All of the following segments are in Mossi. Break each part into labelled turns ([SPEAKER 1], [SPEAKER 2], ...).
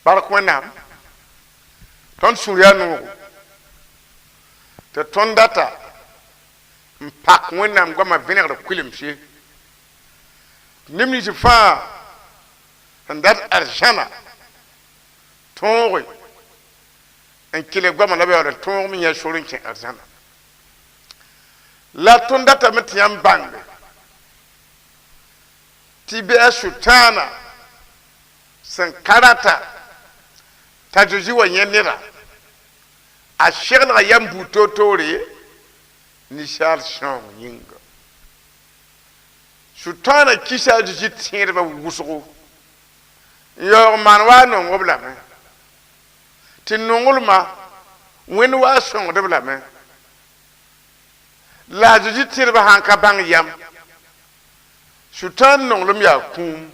[SPEAKER 1] Bark Wẽnnaam, tõnd sũur yaa noogo tɩ tõnd data n pak Wẽnnaam goamã vẽnegr kʋɩlemse neb nins fãa sẽn dat arzãna tõoge n kelg goamã la b yaool n tõog me yã sor n kẽ arzãna. La tõnd datame tɩ yãmb bãnge tɩ bɩ a Sʋtãana sẽn ka rata t'a Zeezi wa yẽ neda, a seglga yam buud toor-toore ninsaal sãoong yĩnga. Sʋtãana kisa a Zeezi tẽedbã wʋsgo n yaoog maan wa a nong b lame tɩ nonglmã Wẽnd wa a sõngd-b lame. La a Zezi tẽedbã sãn ka bãng yam, Sʋtãan nonglem yaa kũum.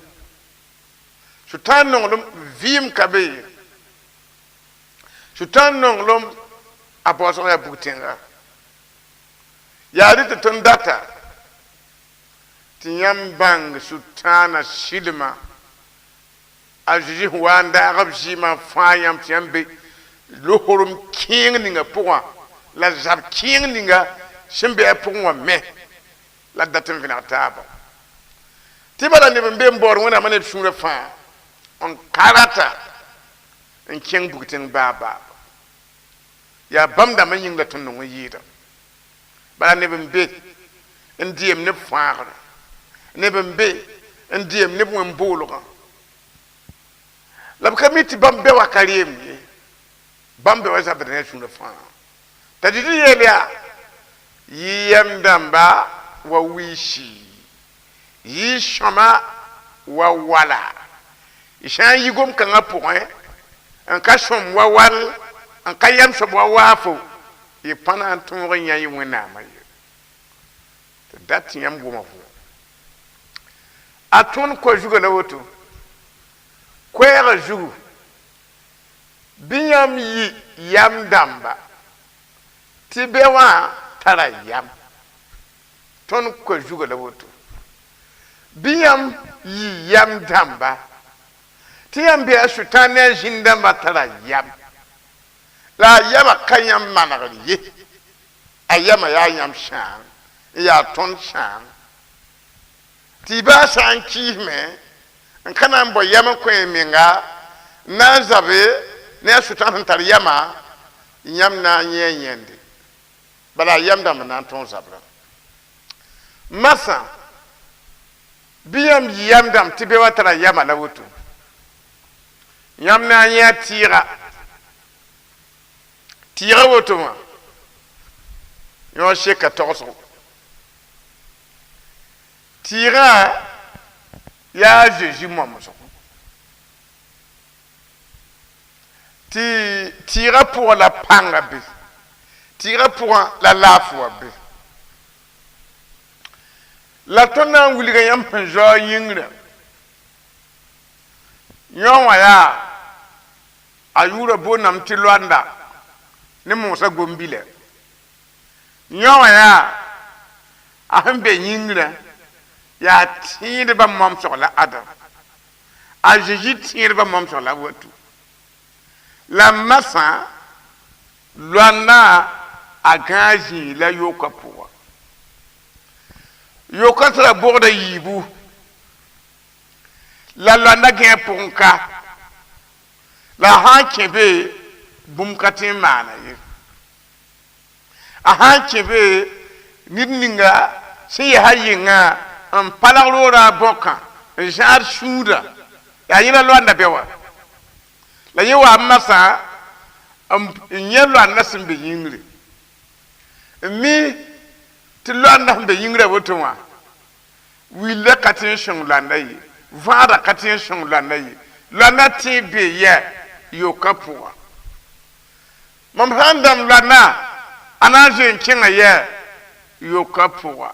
[SPEAKER 1] Sʋtãan nonglem vɩɩm ka be ye. Sʋtãan nonglem a baoosg yaa bug-tẽnga. Yaa rɩ tɩ tõnd data tɩ yãmb bãng Sʋtãanã sɩlma a Zezi sẽn wa n daag b zɩɩmã fãa yãmb tɩ yãmb be lohorem kẽeng ninga pʋgã la zab kẽeng ninga sẽn be a pʋgẽ wã me la d dat n vẽneg taaba. Tɩ bala neb n be n baood Wẽnnaamã ne b sũurã fãa n ka rata n kẽng bug-tẽng baa-baaba. Yaa bãmb dãmbã yĩng la tõnd nong n yɩɩda. Bala neb n be n dɩem ne b fãagrã, neb n be n dɩem ne b wẽn-boolgã. La b ka mi tɩ bãmb bɛ wa ka reem ye, bãmb bɛ wa zabda ne a sũurã fãa. T'a Zezi yeel yaa, Yɩ yɛm dãmba wa wɩɩsi, yɩ sõma wa wala. Y sã n yi gom-kãngã pʋgẽ n ka sõm wa wall, n ka yɛm soab wa waafo, y pa na n tõog n yã y Wẽnnaamã ye. Tɩ dat tɩ yãmb wʋma vʋʋg. A tõnd koa zugã la woto, koɛɛgã zugu, bɩ yãmb yɩ yam dãmba, tɩ bɛ wã tara yam. Tõnd koa zugã la woto, bɩ yãmb yɩ yam dãmba, tɩ yãmb bɩ a Sʋtãan ne a zĩn-dãmbã tara yam. La a yamã ka yãmb manegr ye, a yamã yaa yãmb sãang n yaa tõnd sãang. Tɩ y baa sã n kɩɩsme n ka na n bao yam n kõ y menga n na n zabe ne a Sʋtãan sẽn tar yamã, yãmb na n yẽ yẽnde. Bala a yam dãmb n na n tõog zabrã. Masã, bɩ yãmb yɩ yam dãmb tɩ bɛ wa tara yamã la woto. Yãmb na n yẽ a tɩɩga. Tɩɩga woto wã, yõ seka togsgo. Tɩɩgã yaa a Zezi momsgo. Tɩ tɩɩgã pʋgã la pãnga be, tɩɩgã pʋgã la laafɩ wã be. La tõnd na n wilga yãmb sẽn zao yĩngrã. Yõ wã yaa a yʋʋrã boondame tɩ loanda ne moosã gom-bilɛ. Yõ wã yaa a sẽn be yĩngrã yaa tẽedbã momsg la Adam. A Zezi tẽedbã momsg la watu. La masã loanda a gãag zĩig la yokã pʋga. Yokã tara bogda yiibu la loanda gãe pʋgẽ ka. La a sã n kẽ be, bũmb ka tõe n maana ye. A sã n kẽ be, ned ninga sẽn yɛs a yɩngã n palg roorã a bõkã n zãad sũudã, yaa yẽ la loanda bɛ wã. La yẽ wa n masã n yẽ loanda sẽn be yĩngre. N mi tɩ loanda sẽn be yĩngrã woto wã, wilda ka tõe n sõng loanda ye, võada ka tõe n sõng loanda ye, loanda tẽ be yɛ yokã pʋgã. Mam sã n dãmb loanda, a na n zoe n kẽngã yɛ yokã pʋga,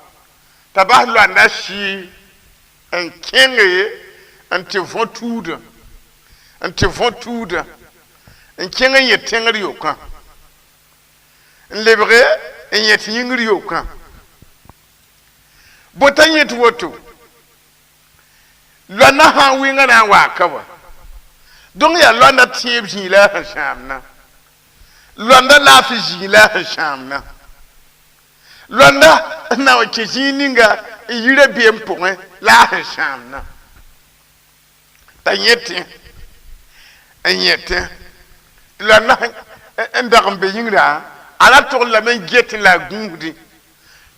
[SPEAKER 1] t'a bas loanda sɩ n kẽnge n tɩ võ tuudã, n tɩ võ tuudã, n kẽng n yẽ tẽngr yokã, n lebge n yẽt yĩngr yokã. Bõe t'a yẽt woto? Loanda sã n wɩnga na n waa ka wa. Donc yaa loanda tẽeb zĩig la a sẽn sãamna, loanda laafɩ zĩig la a sẽn sãamna, loanda n na wa kẽ zĩig ninga n yi rabeem pʋgẽ la a sẽn sãamna. T'a yẽ tẽ n yẽ tẽ tɩ loanda n dag n be yĩngrã, a ra togl lame n getẽ la a gũusdẽ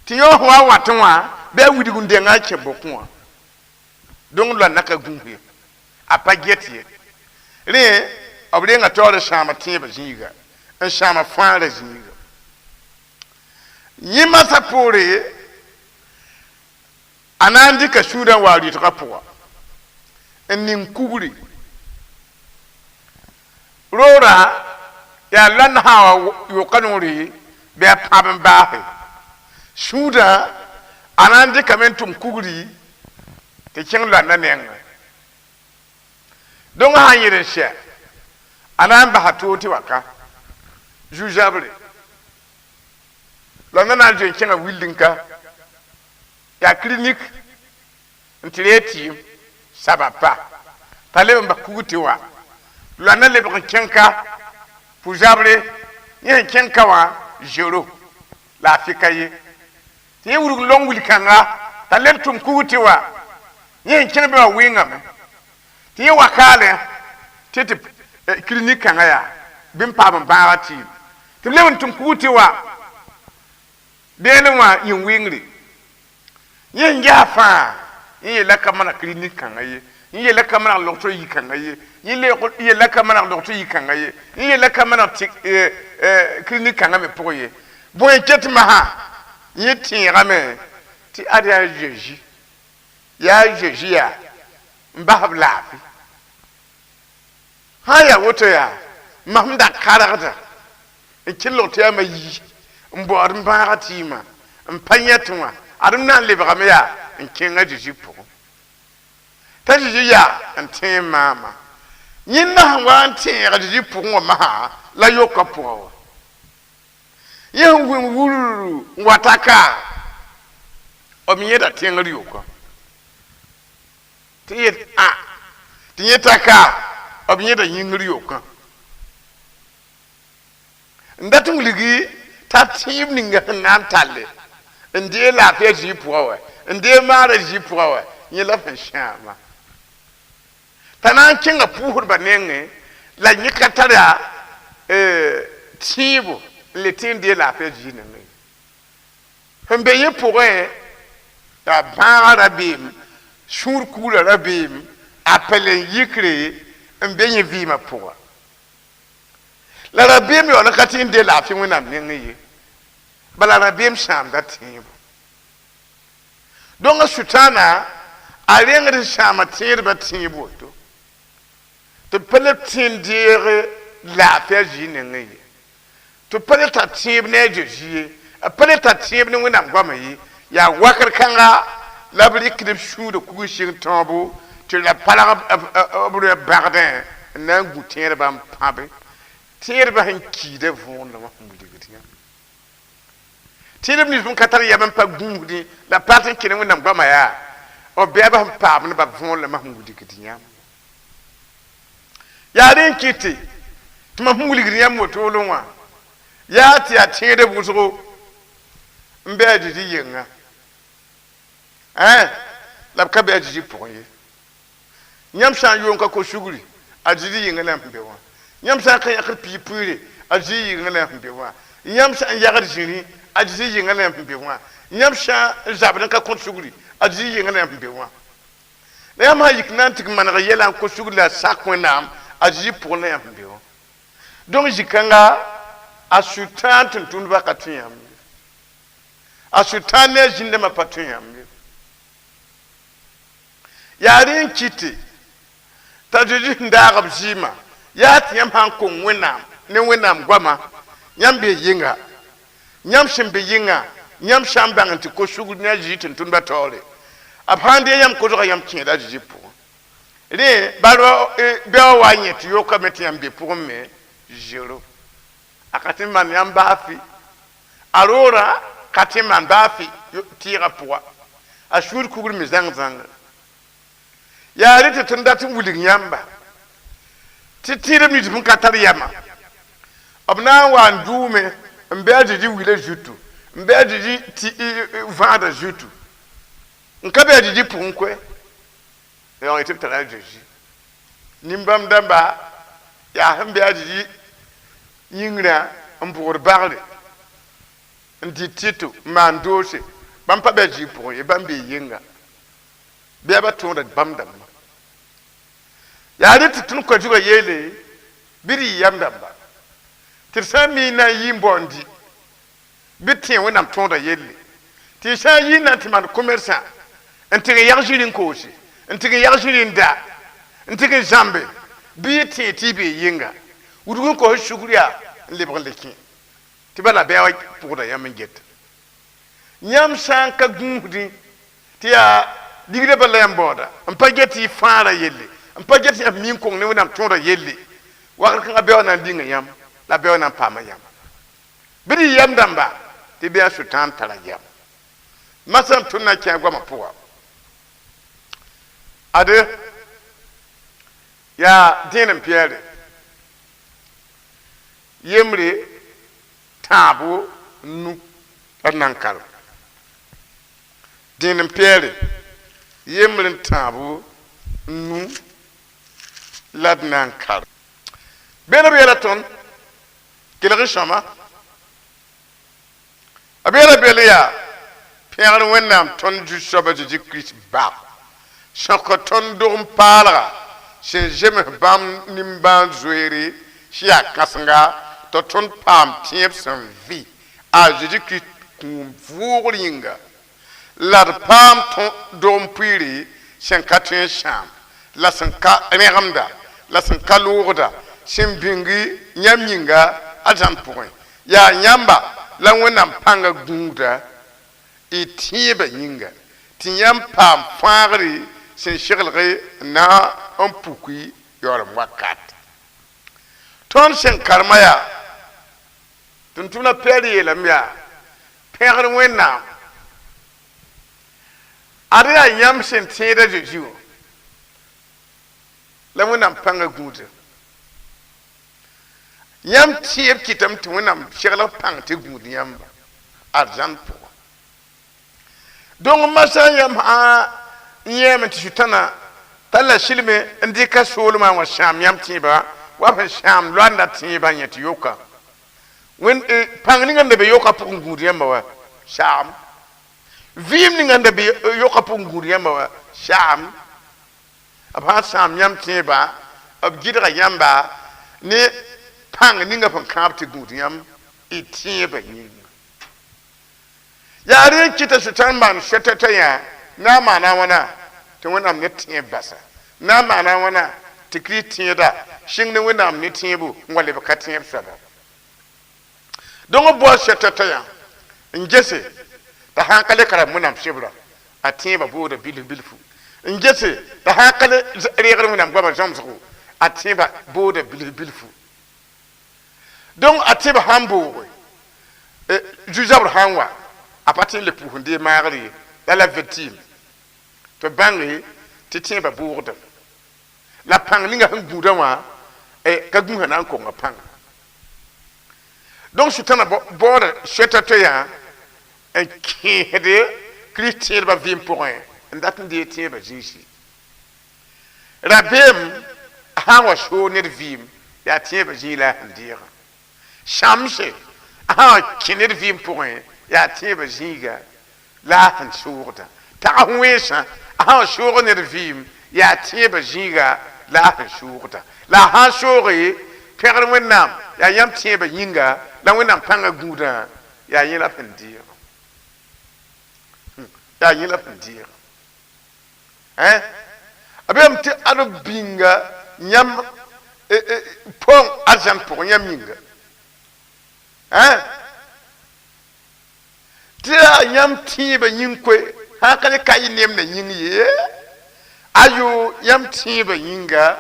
[SPEAKER 1] tɩ yõ sẽn wa watẽ wã bɩ a wilg n denga a kẽ bokẽ wã. Donc loanda ka gũus ye, a pa get ye. Rẽ b renga taoor n sãama tẽebã zĩiga, n sãama fãagrã zĩiga. Yẽ masã poore a na n dɩka sũurã n wa a rɩtgã pʋga n ning kugri roorã. Yaa loand sã n wa yoka noore bɩ a pãb n baase sũudã, a na n dɩkame n tʋm kugri tɩ kẽng loanda nengẽ. Donc sã n yẽd n sɛ, a na n basa toog tɩ wa ka zu-zabre. Loanda na n zoe n kẽnga wilden ka yaa clinique n tɩ ree tɩɩm saba pa t'a leb n bas kug tɩ wa. Loanda lebg n kẽng ka pʋ-zabre. Yẽ sẽn kẽng ka wã, zero laafɩ ka ye. Tɩ yẽ wurg n long wil-kãnga t'a leb tʋm kug tɩ wa. Yẽ sẽn kẽng be wã wɩngame tɩ yẽ wa kaalẽ tɩ tɩ clinique kãngã yaa bɩ n paam n bãaga tɩɩm, tɩ b leb n tʋm kug tɩ wa beelẽ wã yĩn wɩngre. Yẽ sẽn ges fãa, yẽ yeela ka maneg clinique kãngã ye, yẽ yeela ka maneg logtr yi kãngã ye, yẽ yeela ka maneg logtr yi kãngã ye, yẽ yeela ka maneg tɩ clinique kãngã me pʋgẽ ye. Bõe ket masã yẽ tẽegame tɩ ad yaa Zeezi, yaa Zeezi yaa n bas b laafɩ. Sã n yaa woto, yaa masem da kargda n kelg tɩ yaa yi n baood n bãaga tɩɩmã n pa yẽtẽ wã, ad m na n lebgame yaa n kẽngã Zeezi pʋgẽ t'a Zeezi yaa n tẽe maama. Yẽnda sẽn wa n tẽega Zeezi pʋgẽ wã masã la yoka pʋgã wã, yẽ sẽn wĩng wururu n wata ka b yẽda tẽngr yoka tɩ yet a tɩ yẽta ka b yẽda yĩngr yokã n dat n wilgi t'a tẽeb ninga sẽn na n talle n dee laafɩa zĩig pʋgã wa, n dee maara zĩig pʋgã wa. Yẽ la sẽn sãama t'a na n kẽnga pʋʋsdbã nengẽ la yẽ ka tara tẽebo n le tẽ n dee laafɩa zĩig nengẽ. Sẽn be yẽ pʋgẽ yaa bãagã rabeem, sũur kuglã rabeem, a pɛl n yikre n be yẽ vɩɩmã pʋga. La rabeem yaool n ka tɩ n dee laafɩ Wẽnnaam nengẽ ye, bala rabeem sãamda tẽebo. Donc a Sʋtãana a rengd n sãama tẽedbã tẽeb woto tɩ b pa le tẽ n deeg laafɩa zĩig nengẽ ye, tɩ b pa le tar tẽeb ne a Zeezi ye, b pa le tar tẽeb ne Wẽnnaam goamã ye. Yaa wakr kãnga la b rɩkd b sũurã kug sɩng tõobo tɩ la palg b roɛ bãgdẽ n na n gu tẽedbã n pãbe tẽedbã sẽn kiida võorlẽ wã sẽn wilgd yã. Tẽedb nins n ka tar yam n pa gũusdẽ la pa tɩ n kẽne Wẽnnaam goamã, yaa b bɛɛbã sẽn paam ne ba võorlẽ sẽn wilgd yãmb. Yaa rẽ n kɩte tɩ mam sẽn wilgd yãmb wotolẽ wã yaa tɩ yaa tẽedb wʋsgo n bɩ a Zezi yenga la b ka bɩ a Zezi pʋgẽ ye. Yãmb sã n yoon ka ko sugri, a Zezi yĩngã la sẽn be wã. Yãmb sã n ka yãkd piig pʋɩɩre, a Zezi yĩngã la sẽn be wã. Yãmb sã n yagd zĩri, a Zezi yĩngã la sẽn be wã. Yãmb sã n zabd n ka kõt sugri, a Zezi yĩngã la sẽn be wã. La yãmb sã n yik na n tɩ maneg yɛla n kos sugr la a sak Wẽnnaam, a Zezi pʋgẽ la yãmb sẽn be wã. Donc zĩ-kãnga a Sʋtãan tʋmtʋmdbã ka tõe yãmb ye, a Sʋtãan ne a zĩndãmbã pa tõe yãmb ye. Yaa rẽ n kɩte t'a Zezi sẽn daag b zɩɩmã yaa tɩ yãmb sã n kong Wẽnnaam ne Wẽnnaam goamã, yãmb bee yɩnga. Yãmb sẽn be yɩnga, yãmb sã n bãng tɩ ko-sugr ne a Zezi tʋmtʋmdbã taoore, b sã n dee yãmb kosga, yãmb kẽeda a Zezi pʋgẽ. Rẽ bal bɩa wa wa n yẽ tɩ yokame tɩ yãmb be pʋgẽ me zero. A ka tɩ n maan yãmb baa fɩ. A roorã ka tɩ n maan baa fɩ tɩɩgã pʋga. A sũur kugr me zãng zãnga. Yaa rẽ tɩ tõnd dat n wilg yãmba. Tɩ tẽedb nins sẽn ka tar yɛmã, b na n wa n dʋʋme n bɩ a Zezi wila zutu, n bɩ a Zezi vãagda zutu, n ka bɩ a Zezi pʋgẽ koɛ la yã tɩ b tara a Zezi. Nin-bãmb dãmba yaa sẽn bɩ a Zezi yĩngrã n bʋgd bagre, n dɩt tɩto, n maan doose. Bãmb pa bɩ a Zezi pʋgẽ ye, bãmb bee yenga, bɩ a ba tõoda bãmb dãmbã. Yaa rẽ tɩ tõnd koa zugã yeele bɩ d yɩ yam dãmba, tɩ d sã n mi n na n yi n bao n dɩ, bɩ d tẽ Wẽnnaam tõodã yelle, tɩ y sã n yi n na n tɩ maan commerçant, n tɩg n yag zĩri n koose, n tɩg n yag zĩri n da, n tɩg n zãmbe, bɩ y tẽ tɩ y bee yenga, wudg n kos sugr yaa n lebg n le kẽ, tɩ bala bɩ a pʋgda yãmb n get. Yãmb sã n ka gũusdẽ tɩ yaa ligrã bala yãmb baooda, n pa get tɩ y fãagrã yelle, n pa get tɩ yãmb mi n kong ne Wẽnnaam tõodã yelle, wakr kãngã bɛoog na n linga yãmb, la bɛoog na n paama yãmb. Bɩ d yɩ yam dãmba tɩ bɩ a Sʋtãan tara yam. Masã tõnd na n kẽ a goamã pʋga. Ade, yaa dẽenem Piyɛɛre yembre tãabo nu la d na n karem. Dẽenem Piyɛɛre yembre n tãabo nu la d na n karem. Bẽn b yeela tõnd kelg sõma, b yeela bel yaa pẽgr Wẽnnaam tõnd Zu-soaba Zezi Kirist Ba, sõk tõnd dog n paalga sẽn zems bãmb nimbãan-zoeere sẽn yaa kãsenga, tɩ tõnd paam tẽeb sẽn vɩ a Zezi Kirist kũum vʋʋgr yĩnga, la d paam dog n pʋɩɩre sẽn ka tõe n sãam, la sẽn ka rẽgemda, la sẽn ka loogda, sẽn bĩngi yãmb yĩnga arzãn pʋgẽ. Yaa yãmba la Wẽnnaam pãnga gũudã y tẽebã yĩnga, tɩ yãmb paam fãagre sẽn seglg na n puki yaoolem wakat. Tõnd sẽn karema yaa, tʋm-tʋmdã Pɩyɛɛr yeelame yaa, pẽgr Wẽnnaam, ad yaa yãmb sẽn tẽed a Zezi wã la Wẽnnaam pãnga gũudã. Yãmb tẽeb kɩtame tɩ Wẽnnaam seglg pãng tɩ gũud yãmba arzãn pʋgã. Donc masã yãmb sã n yẽeme tɩ Sʋtãna talla silme n dɩka soolmã wã sãam yãmb tẽebã, wa sẽn sãam loanda tẽebã yẽ tɩ yoka. Wẽnd pãng ninga n da be yokã pʋgẽ gũud yãmba wa saam. Vɩɩm ninga n da be yokã pʋgẽ gũud yãmba wa saam. B sã n sãam yãmb tẽebã, b gɩdga yãmba ne pãng ninga sẽn kãab tɩ gũud yãmb y tẽebã yĩnga. Yaa rẽ n kɩta Sʋtãan maan sɛtɛtɛ yã na n maana wãna tɩ Wẽnnaam ne tẽeb basa, na n maana wãna tɩ Kirist tẽeda sɩng ne Wẽnnaam ne tẽebo n wa leb ka tẽeb soaba. Donc b bao sɛtɛtɛ yã n gese t'a sã n ka le karem Wẽnnaam sebrã, a tẽebã booda bilf bilfu. N gese t'a sã n ka le reegd Wẽnnaam goamã zãmsgo, a tẽebã booda bilf bilfu. Donc a tẽebã sã n booge, zu-zabr sã n wa, a pa tõe n le pʋʋs n dee maagr ye, la la vɛtɩɩm tɩ b bãnge tɩ tẽebã boogdame. La pãng ninga sẽn gũudã wã ka gũusã na n konga pãnga. Donc Sʋtãna baooda sɛtɛtɛ yã n kẽesde Kirist tẽedbã vɩɩm pʋgẽ n dat n dee tẽebã zĩisi. Rabeem sã n wa soog ned vɩɩm, yaa tẽebã zĩig la a sẽn deegã. Sãmse sã n wa kẽ ned vɩɩm pʋgẽ, yaa tẽebã zĩiga la a sẽn soogdã. Tags wẽnsã sã n wa soog ned vɩɩm, yaa tẽebã zĩiga la a sẽn soogdã. La a sã n sooge pẽgr Wẽnnaam, yaa yãmb tẽebã yĩnga la Wẽnnaam pãngã gũudã, yaa yẽ la sẽn deegã. Yaa yẽ la sẽn deegã. A beem tɩ ad bĩnga yãmb pʋgẽ, arzãn pʋgẽ yãmb yĩnga. Tɩ yaa yãmb tẽebã yĩng koe, sã n ka le ka y nemdã yĩng ye, ayo, yãmb tẽebã yĩnga,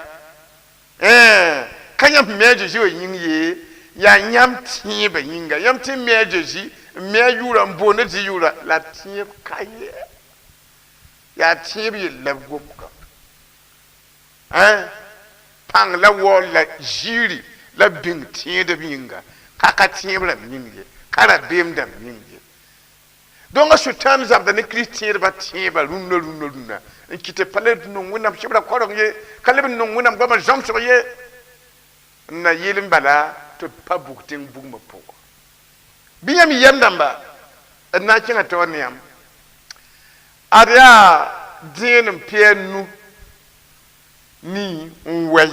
[SPEAKER 1] ka yãmb me a Zezi wã yĩng ye, yaa yãmb tẽebã yĩnga. Yãmb tɩ n me a Zezi, n me a yʋʋra, n boond a Zezi yʋʋra, la tẽeb ka ye. Yaa tẽeb yell la b gomka. Pãng la waool la ziiri la bĩng tẽedb yĩnga ka ka tẽeb rãmb yĩng ye, ka rabeem dãmb yĩng ye. Donc a Sʋtãan zabda ne Kirist tẽedbã tẽebã rũnnã rũnnã rũnnã n kɩt tɩ pa leb nong Wẽnnaam sebra koreng ye, ka leb n nong Wẽnnaam goamã zãmsg ye, n na yeel n bala tɩ b pa bug tẽng bugmã pʋgã. Bɩ yãmb yɛm dãmba d na n kẽngã taoor ne yãmb. Ad yaa dẽenem pia nu nii n wɛy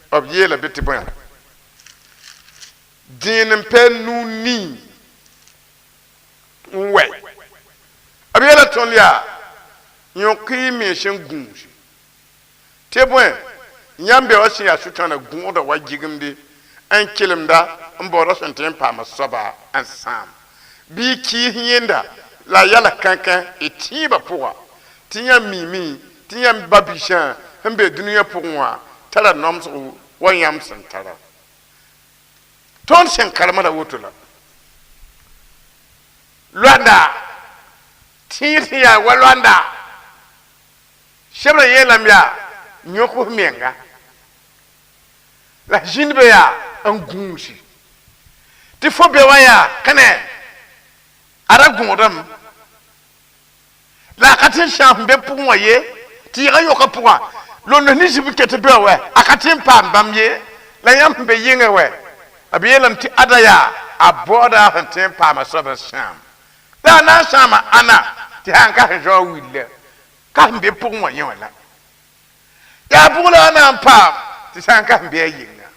[SPEAKER 1] b yeela bɩ tɩ bõe dẽenem pia nu nii n wɛ b yeela tõnd yaa yõk y mens n gũusi tɩ bõe yãmb be wã sẽn yaa Sʋtãana gũudã wa gɩgemde n kelemda n baooda sẽn tõe n paama soaba n sãam bɩ y kɩɩs yẽnda la yala kãnkã y tẽebã pʋga tɩ yãmb miime tɩ yãmb ba-biisã sẽn be dũniyã pʋgẽ wã tara nomsgo wa yãmb sẽn tara. Tõnd sẽn karema la woto la loanda tẽed sẽn yaa wa loanda sebrã yeelame yaa yõk f menga la zĩndbã yaa n gũusi tɩ fo be wã yaa kẽne a ra gõodame la a ka tɩ n sãam sẽn be pʋgẽ wã ye tɩ yɩga yoka pʋgã lond ne zib n ket be wɛ a ka tɩ n paam bãmb ye la yãmb sẽn be yɩngã wɛ b yeelame tɩ ada yaa a baooda sẽn tõe n paama soab n sãam la a na n sãama ãna tɩ sã n ka sẽn zao willa ka sẽn be pʋgẽ wã yẽ wã la yaa bʋg la a na n paam tɩ sã n ka sẽn be a yɩnga.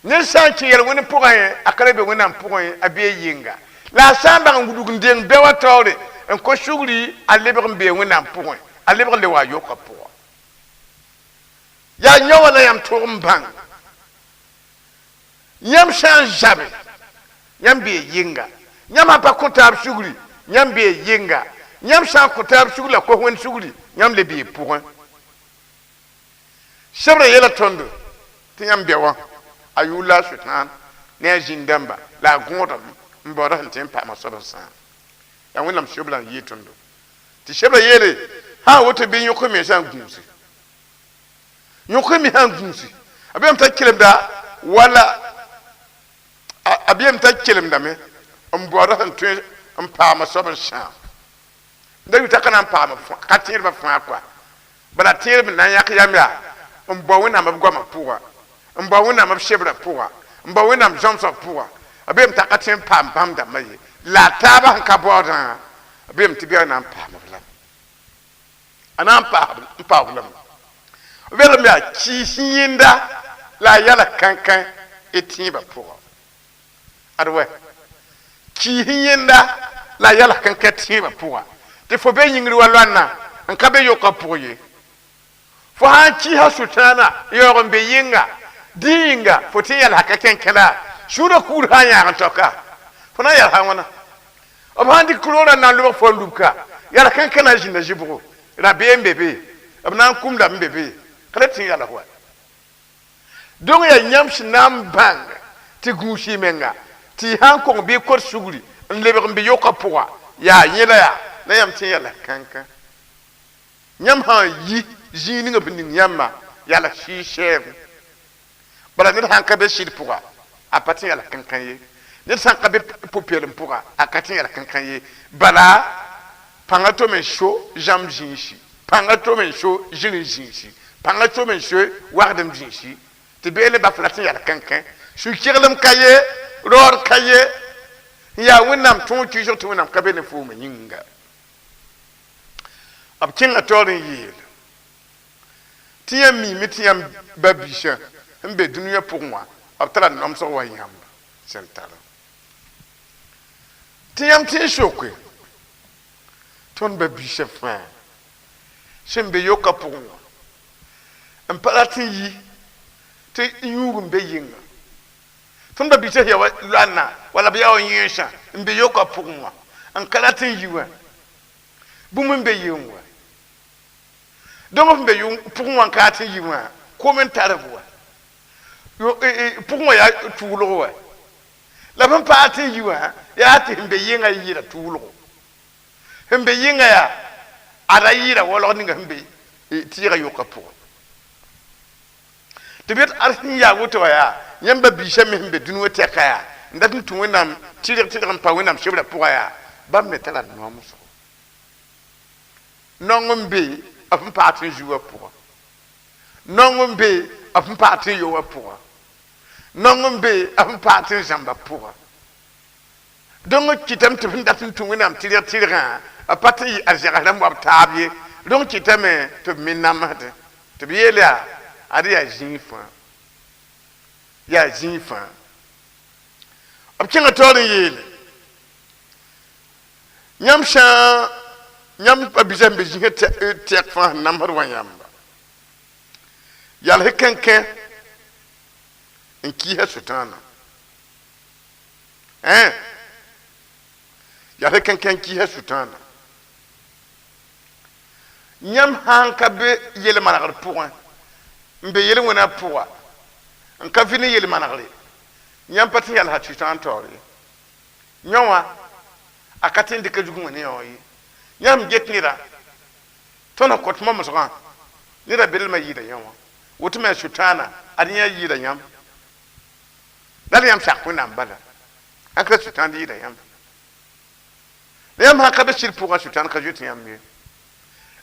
[SPEAKER 1] Ned sã n kẽ yɛl wẽnd pʋgẽ a ka le be Wẽnnaam pʋgẽ, a bee yɩnga. La a sã n bãng n wudg n deng bɛ wã taoore n kõ sugri, a lebg n bee Wẽnnaam pʋgẽ, a lebg n le wa a yokã pʋgã. Yaa yõ wã la yãmb tʋg n bãng. Yãmb sã n zabe, yãmb bee yɩnga. Yãmb sã pa kõ taab sugri, yãmb bee yɩnga. Yãmb sã n kõ taab sugri la kos Wẽnd sugri, yãmb le bee pʋgẽ. Sebrã yeela tõndo tɩ yãmb be wã a yʋʋr la a Sʋtãan ne a zĩn-dãmba la a gõodame n baooda sẽn tõe n paam a soab n sãam. Yaa Wẽnnaam sebrã n yɩɩ tõndo. Tɩ sebrã yeele, sã n woto bɩ yõk mensã n gũusi. Yõk mensã n gũusi. A beem t'a kelemda wala a beem t'a kelemdame n baooda sẽn tõe n paam a soab n sãam. Da yʋ t'a ka na n paam ka tẽedbã fãa koa. Bala tẽedb n na n yãk yam yaa n bao Wẽnnaam b goamã pʋga, n bao Wẽnnaam b sebrã pʋga, n bao Wẽnnaam zãmsgã pʋga. B beem t'a ka tõe n paam bãmb dãmbã ye. La a taabã sẽn ka baoodã, b beem tɩ bɩa na n paam-b lame. A na n paam-b lame. B belgame yaa kɩɩs yẽnda la a yɛla kãnkã y tẽebã pʋga. Ad wɛ, kɩɩs yẽnda la a yɛla kãnkã tẽebã pʋga. Tɩ fo be yĩngr wa loanna n ka be yokã pʋg ye. Fo sã n kɩɩsa Sʋtãana yaoog n be yɩnga, dẽ yĩnga fo tɩ n yɛlsa ka kẽnkẽ la sũurã kuur sã n yãag n taoka, fo na n yɛlsa wãna? B sã n dɩk roorã n na n lobg fo n lubka, yɛls kẽnkẽ na n zĩnda zɩbgo, rabeem be be, b na n kũmdame be be, ka le tɩ n yɛls wa. Donc yaa yãmb sẽn na n bãng tɩ gũus y menga tɩ y sã n kong bɩ y kot sugri n lebg n be yokã pʋga, yaa yẽ la yaa la yãmb tɩ n yɛls kãnkã. Yãmb sã n yi zĩig ninga b ning yãmba yals sɩɩ sɛɛgo. Bala ned sã n ka be sɩd pʋga, a pa tɩ n yals kãnkã ye. Ned sã n ka be pʋ-peelem pʋga, a ka tɩ n yals kãnkã ye. Bala pãnga tome n so zãmb zĩisi, pãnga tome n so zĩri zĩisi, pãnga tome n so wagdem zĩisi, tɩ beelẽ baf la tɩ n yals kãnkã. Sũ-keglem ka ye, raood ka ye, n yaa Wẽnnaam tõog kɩɩsg tɩ Wẽnnaam ka be ne foomã yĩnga. B kẽnga taoor n yeel tɩ yãmb miime tɩ yãmb ba-biisã sẽn be dũniyã pʋgẽ wã, b tara nomsg wa yãmb sẽn tara. Tɩ yãmb tɩ n soke tõnd ba-biisã fãa sẽn be yokã pʋgẽ wã n pa rat n yi tɩ yũug n be yɩnga. Tõnd ba-biisã sẽn ya wa loanna wala b yaa wa yẽesã n be yokã pʋgẽ wã n ka rat n yi wã, bũmb n be yɩng wã. Donc sẽn be pʋgẽ wã n ka rat n yi wã, kom n tar b wa. Pʋgẽ wã yaa tʋʋlg wa. La b sẽn paag tɩ n yi wã yaa tɩ sẽn be yɩngã yɩɩda tʋʋlgo. Sẽn be yɩngã yaa a ra yɩɩda waolg ninga sẽn be tɩɩgã yokã pʋgẽ. Tɩ b yet ad sẽn yaa woto wã yaa yãmb ba-biisã me sẽn be dũni wã tɛka yaa n dat n tũ Wẽnnaam tɩrg tɩrg n pa Wẽnnaam sebrã pʋga yaa bãmb me tara noamsgo naong n be b sẽn paag tɩ n zu wã pʋga naong n be b sẽn paag tɩ n yo wã pʋga naong n be b sẽn paag tɩ n zãmba pʋga donc kɩtame tɩ b sẽn dat n tũ Wẽnnaam tɩrg tɩrgã b pa tɩ yɩ arzɛgs rãmb wa b taab ye donc kɩtame tɩ b me namsdẽ tɩ b yeel yaa ad yaa zĩig fãa yaa zĩig fãa b kẽnga taoor n yeele yãmb sã yãmb pa bisa sẽn be zĩsã tɛk fãa sẽn namsd wã yãmba yals kẽnkẽ n kiisa Sʋtãana ẽ yals kẽnkẽ n kiisa Sʋtãana yãmb sã n ka be yel-manegr pʋgẽ n be yel-wẽnã pʋga n ka vɩ ne yel-manegre yãmb pa tɩ yalsa Sʋtãan taoor ye yõ wã a ka tɩ n dɩka zug wẽ ne yõ ye yãmb get neda tõnd sẽn kõt momsgã neda belmã yɩɩda yõ wã woto me Sʋtãana ad yẽ yɩɩda yãmb la yãmb sak Wẽnnaam bala sãn ka Sʋtãan yɩɩda yãmb la yãmb sãn ka be sɩd pʋgã Sʋtãan ka zoet yãmb ye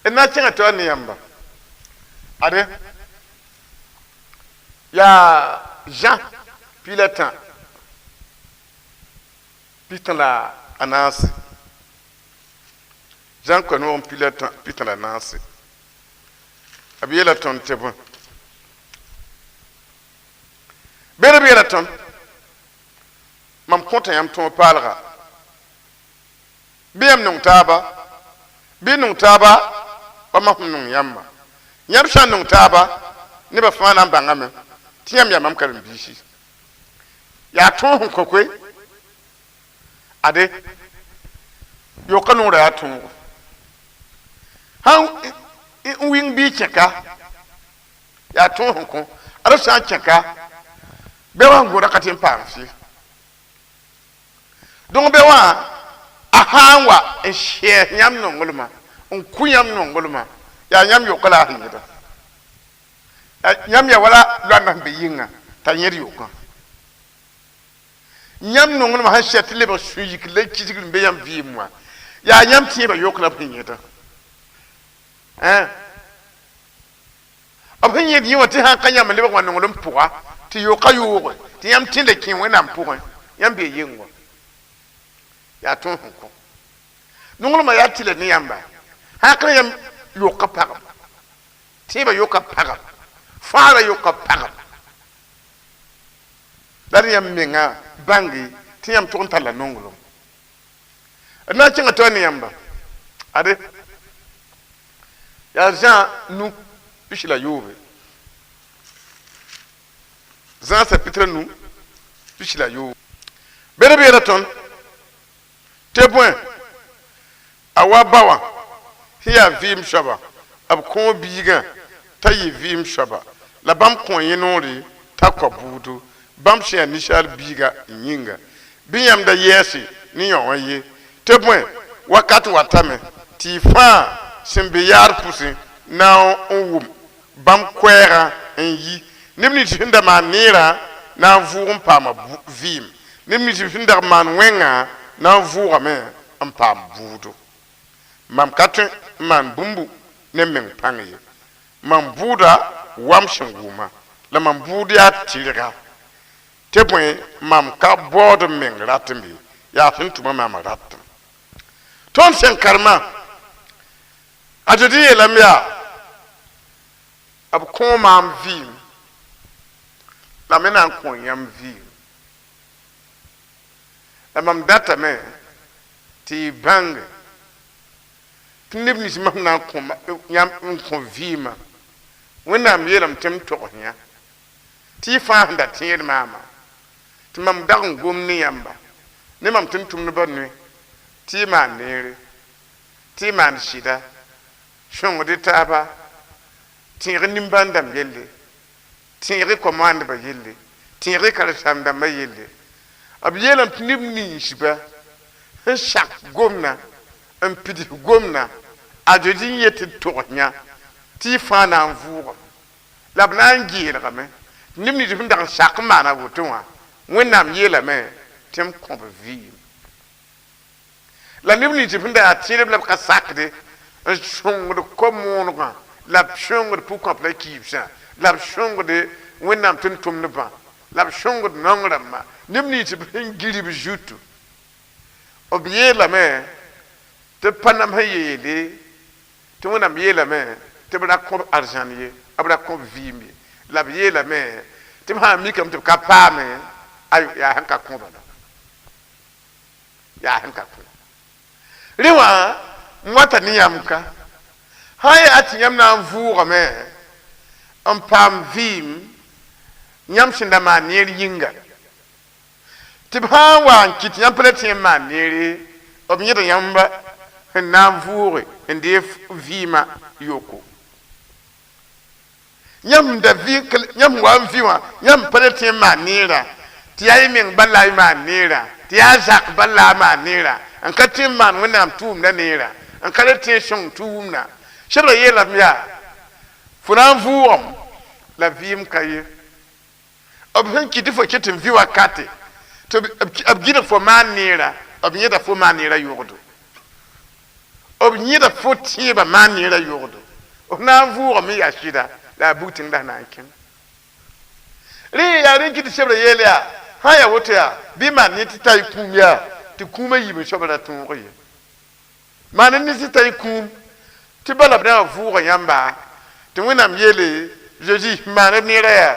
[SPEAKER 1] d na n kẽngã taoor ne yãmba ade yaa Zã 13 14 Zã koa-noog 14 b yeela tõnd tɩ bõe bed b yeela tõnd mam kõta yãmb tõog paalga bɩ yãmb nong taaba bɩ nong taaba wa mam sẽn nong yãmba yãmb sã n nong taaba nebã fãa na n bãngame tɩ yãmb yaa mam karen-biisi yaa tõog sẽn kõ koe ade yoka noorã yaa tõogo sãn n wɩng bɩ kẽka yaa tõog sẽn kõ ad sã n kẽka bɩ wã n gõoda ka tɩ n paam fɩ donc bɩ wã a sã n wa n sɛɛs yãmb nonglmã n kʋ yãmb nonglmã yaa yãmb yoka la a sẽn yẽda yãmb yaa wala loanda sẽn be yɩnga t'a yẽd yokã yãmb nonglmã sẽn sɛ tɩ lebg sũ-yik la kisgr n be yãmb vɩɩm wã yaa yãmb tẽebã yok la b sẽn yẽda b sẽn yẽd yẽ wã tɩ sã n ka yãmb n lebg wã nonglem pʋga tɩ yoka yooge tɩ yãmb tẽnda kẽ Wẽnnaam pʋgẽ yãmb bee yeng wã yaa tõog sẽn kõ nonglmã yaa tɩla ne yãmba sã ka yãmb yoka pagb tẽebã yoka pagb fãagrã yoka pagb la d yãmb menga bãnge tɩ yãmb tʋg n talla nonglem d na n kẽnga taoor ne yãmba ade yaa Zã 5 24 Zã chapitre 5 24 bed b yeela tõnd tɩ bõe a wa ba wã sẽn yaa vɩɩm soaba b kõo biigã t'a yɩ vɩɩm soaba la bãmb kõ yẽ noore t'a kao buudo bãmb sẽn yaa ninsaal biiga n yĩnga bɩ yãmb da yɛɛse ne yõ wã ye tɩ bõe wakat watame tɩ y fãa sẽn be yaad pʋsẽ na n wʋm bãmb koɛɛgã n yi neb nins sẽn da maan neerã na n vʋʋg n paama vɩɩm neb nins sẽn dag maan wẽngã na n vʋʋgame n paam buudo mam ka tõe n maan bũmbu ne m meng pãng ye mam bʋʋda wam sẽn wʋma la mam bʋʋd yaa tɩrga tɩ bõe mam ka baood m meng ratem ye yaa sẽn tʋma maam ratem tõnd sẽn karema a Zezi yeelame yaa b kõ maam vɩɩm la me na n kõ yãmb vɩɩm la mam datame tɩ y bãnge tɩ neb nins mam na n kõ yãmb n kõ vɩɩmã Wẽnnaam yeelame tɩ m togs yã tɩ y fãa sẽn da tẽed maama tɩ mam dag n gom ne yãmba ne mam tɩ n tʋmdbã noe tɩ y maan neere tɩ y maan sɩda sõngd y taaba tẽeg nimbãan-dãmb yelle tẽeg komaandbã yelle tẽeg karen-saam-dãmbã yelle b yeelame tɩ neb ninsba sẽn sak gomna n pids gomna a Zezi n yet tɩ togs yã tɩ y fãa na n vʋʋgame la b na n geelgame Neb nins sẽn dag n sak n maana woto wã, Wẽnnaam yeelame tɩ m kõ b vɩɩm. La neb nins sẽn da yaa tẽedb la b ka sakde n sõngd kom-moonegã, la b sõngd pʋgkõap la kiibsã, la b sõngd Wẽnnaam tʋm-tʋmdbã, la b sõngd naong rãmbã, neb nins sẽn gir b zutu, b yeelame tɩ b pa nams n yeele tɩ Wẽnnaam yeelame tɩ b ra kõ b arzãn ye, b ra kõ b vɩɩm ye. La b yeelame tɩ b sã n mikame tɩ b ka paame, ayo, yaa sẽn ka kõ bala, yaa sẽn ka kõ. Rẽ wã n wata ne yãmb ka sã n yaa tɩ yãmb na n vʋʋgame n paam vɩɩm yãmb sẽn da maan neer yĩnga, tɩ b sã n wa n kɩt yãmb pa le tẽ n maan neere, b yẽd yãmba sẽn na n vʋʋge n deeg vɩɩmã yoko. Yãmb da vɩ, yãmb wa n vɩ wã, yãmb pa le tẽ n maan neerã, tɩ yaa y meng bal la y maan neerã, tɩ yaa zak bal la a maan neerã, n ka tẽ n maan Wẽnnaam tʋʋmdã neerã, n ka le tẽ n sõng tʋʋmdã. Sebra yeelame yaa fo na n vʋʋgame la vɩɩm ka ye. B sẽn kɩt tɩ fo ket n vɩ wakate tɩ b gɩdg fo maan neerã, b yẽda fo maan neerã yogdo, b yẽda fo tẽebã maan neerã yogdo. F na n vʋʋgame yaa sɩda la a bug tẽng la na n kẽng. Rẽ yaa rẽ kɩt tɩ sebra yeel yaa sã n yaa woto yaa bɩ maan ne tɩ ta y kũum yaa tɩ kũumã yiib n soab ra tõog ye. Maan ne tɩ ta y kũum tɩ bala b na n vʋʋga yãmba tɩ Wẽnnaam yeele Zeezi maan b neerã yaa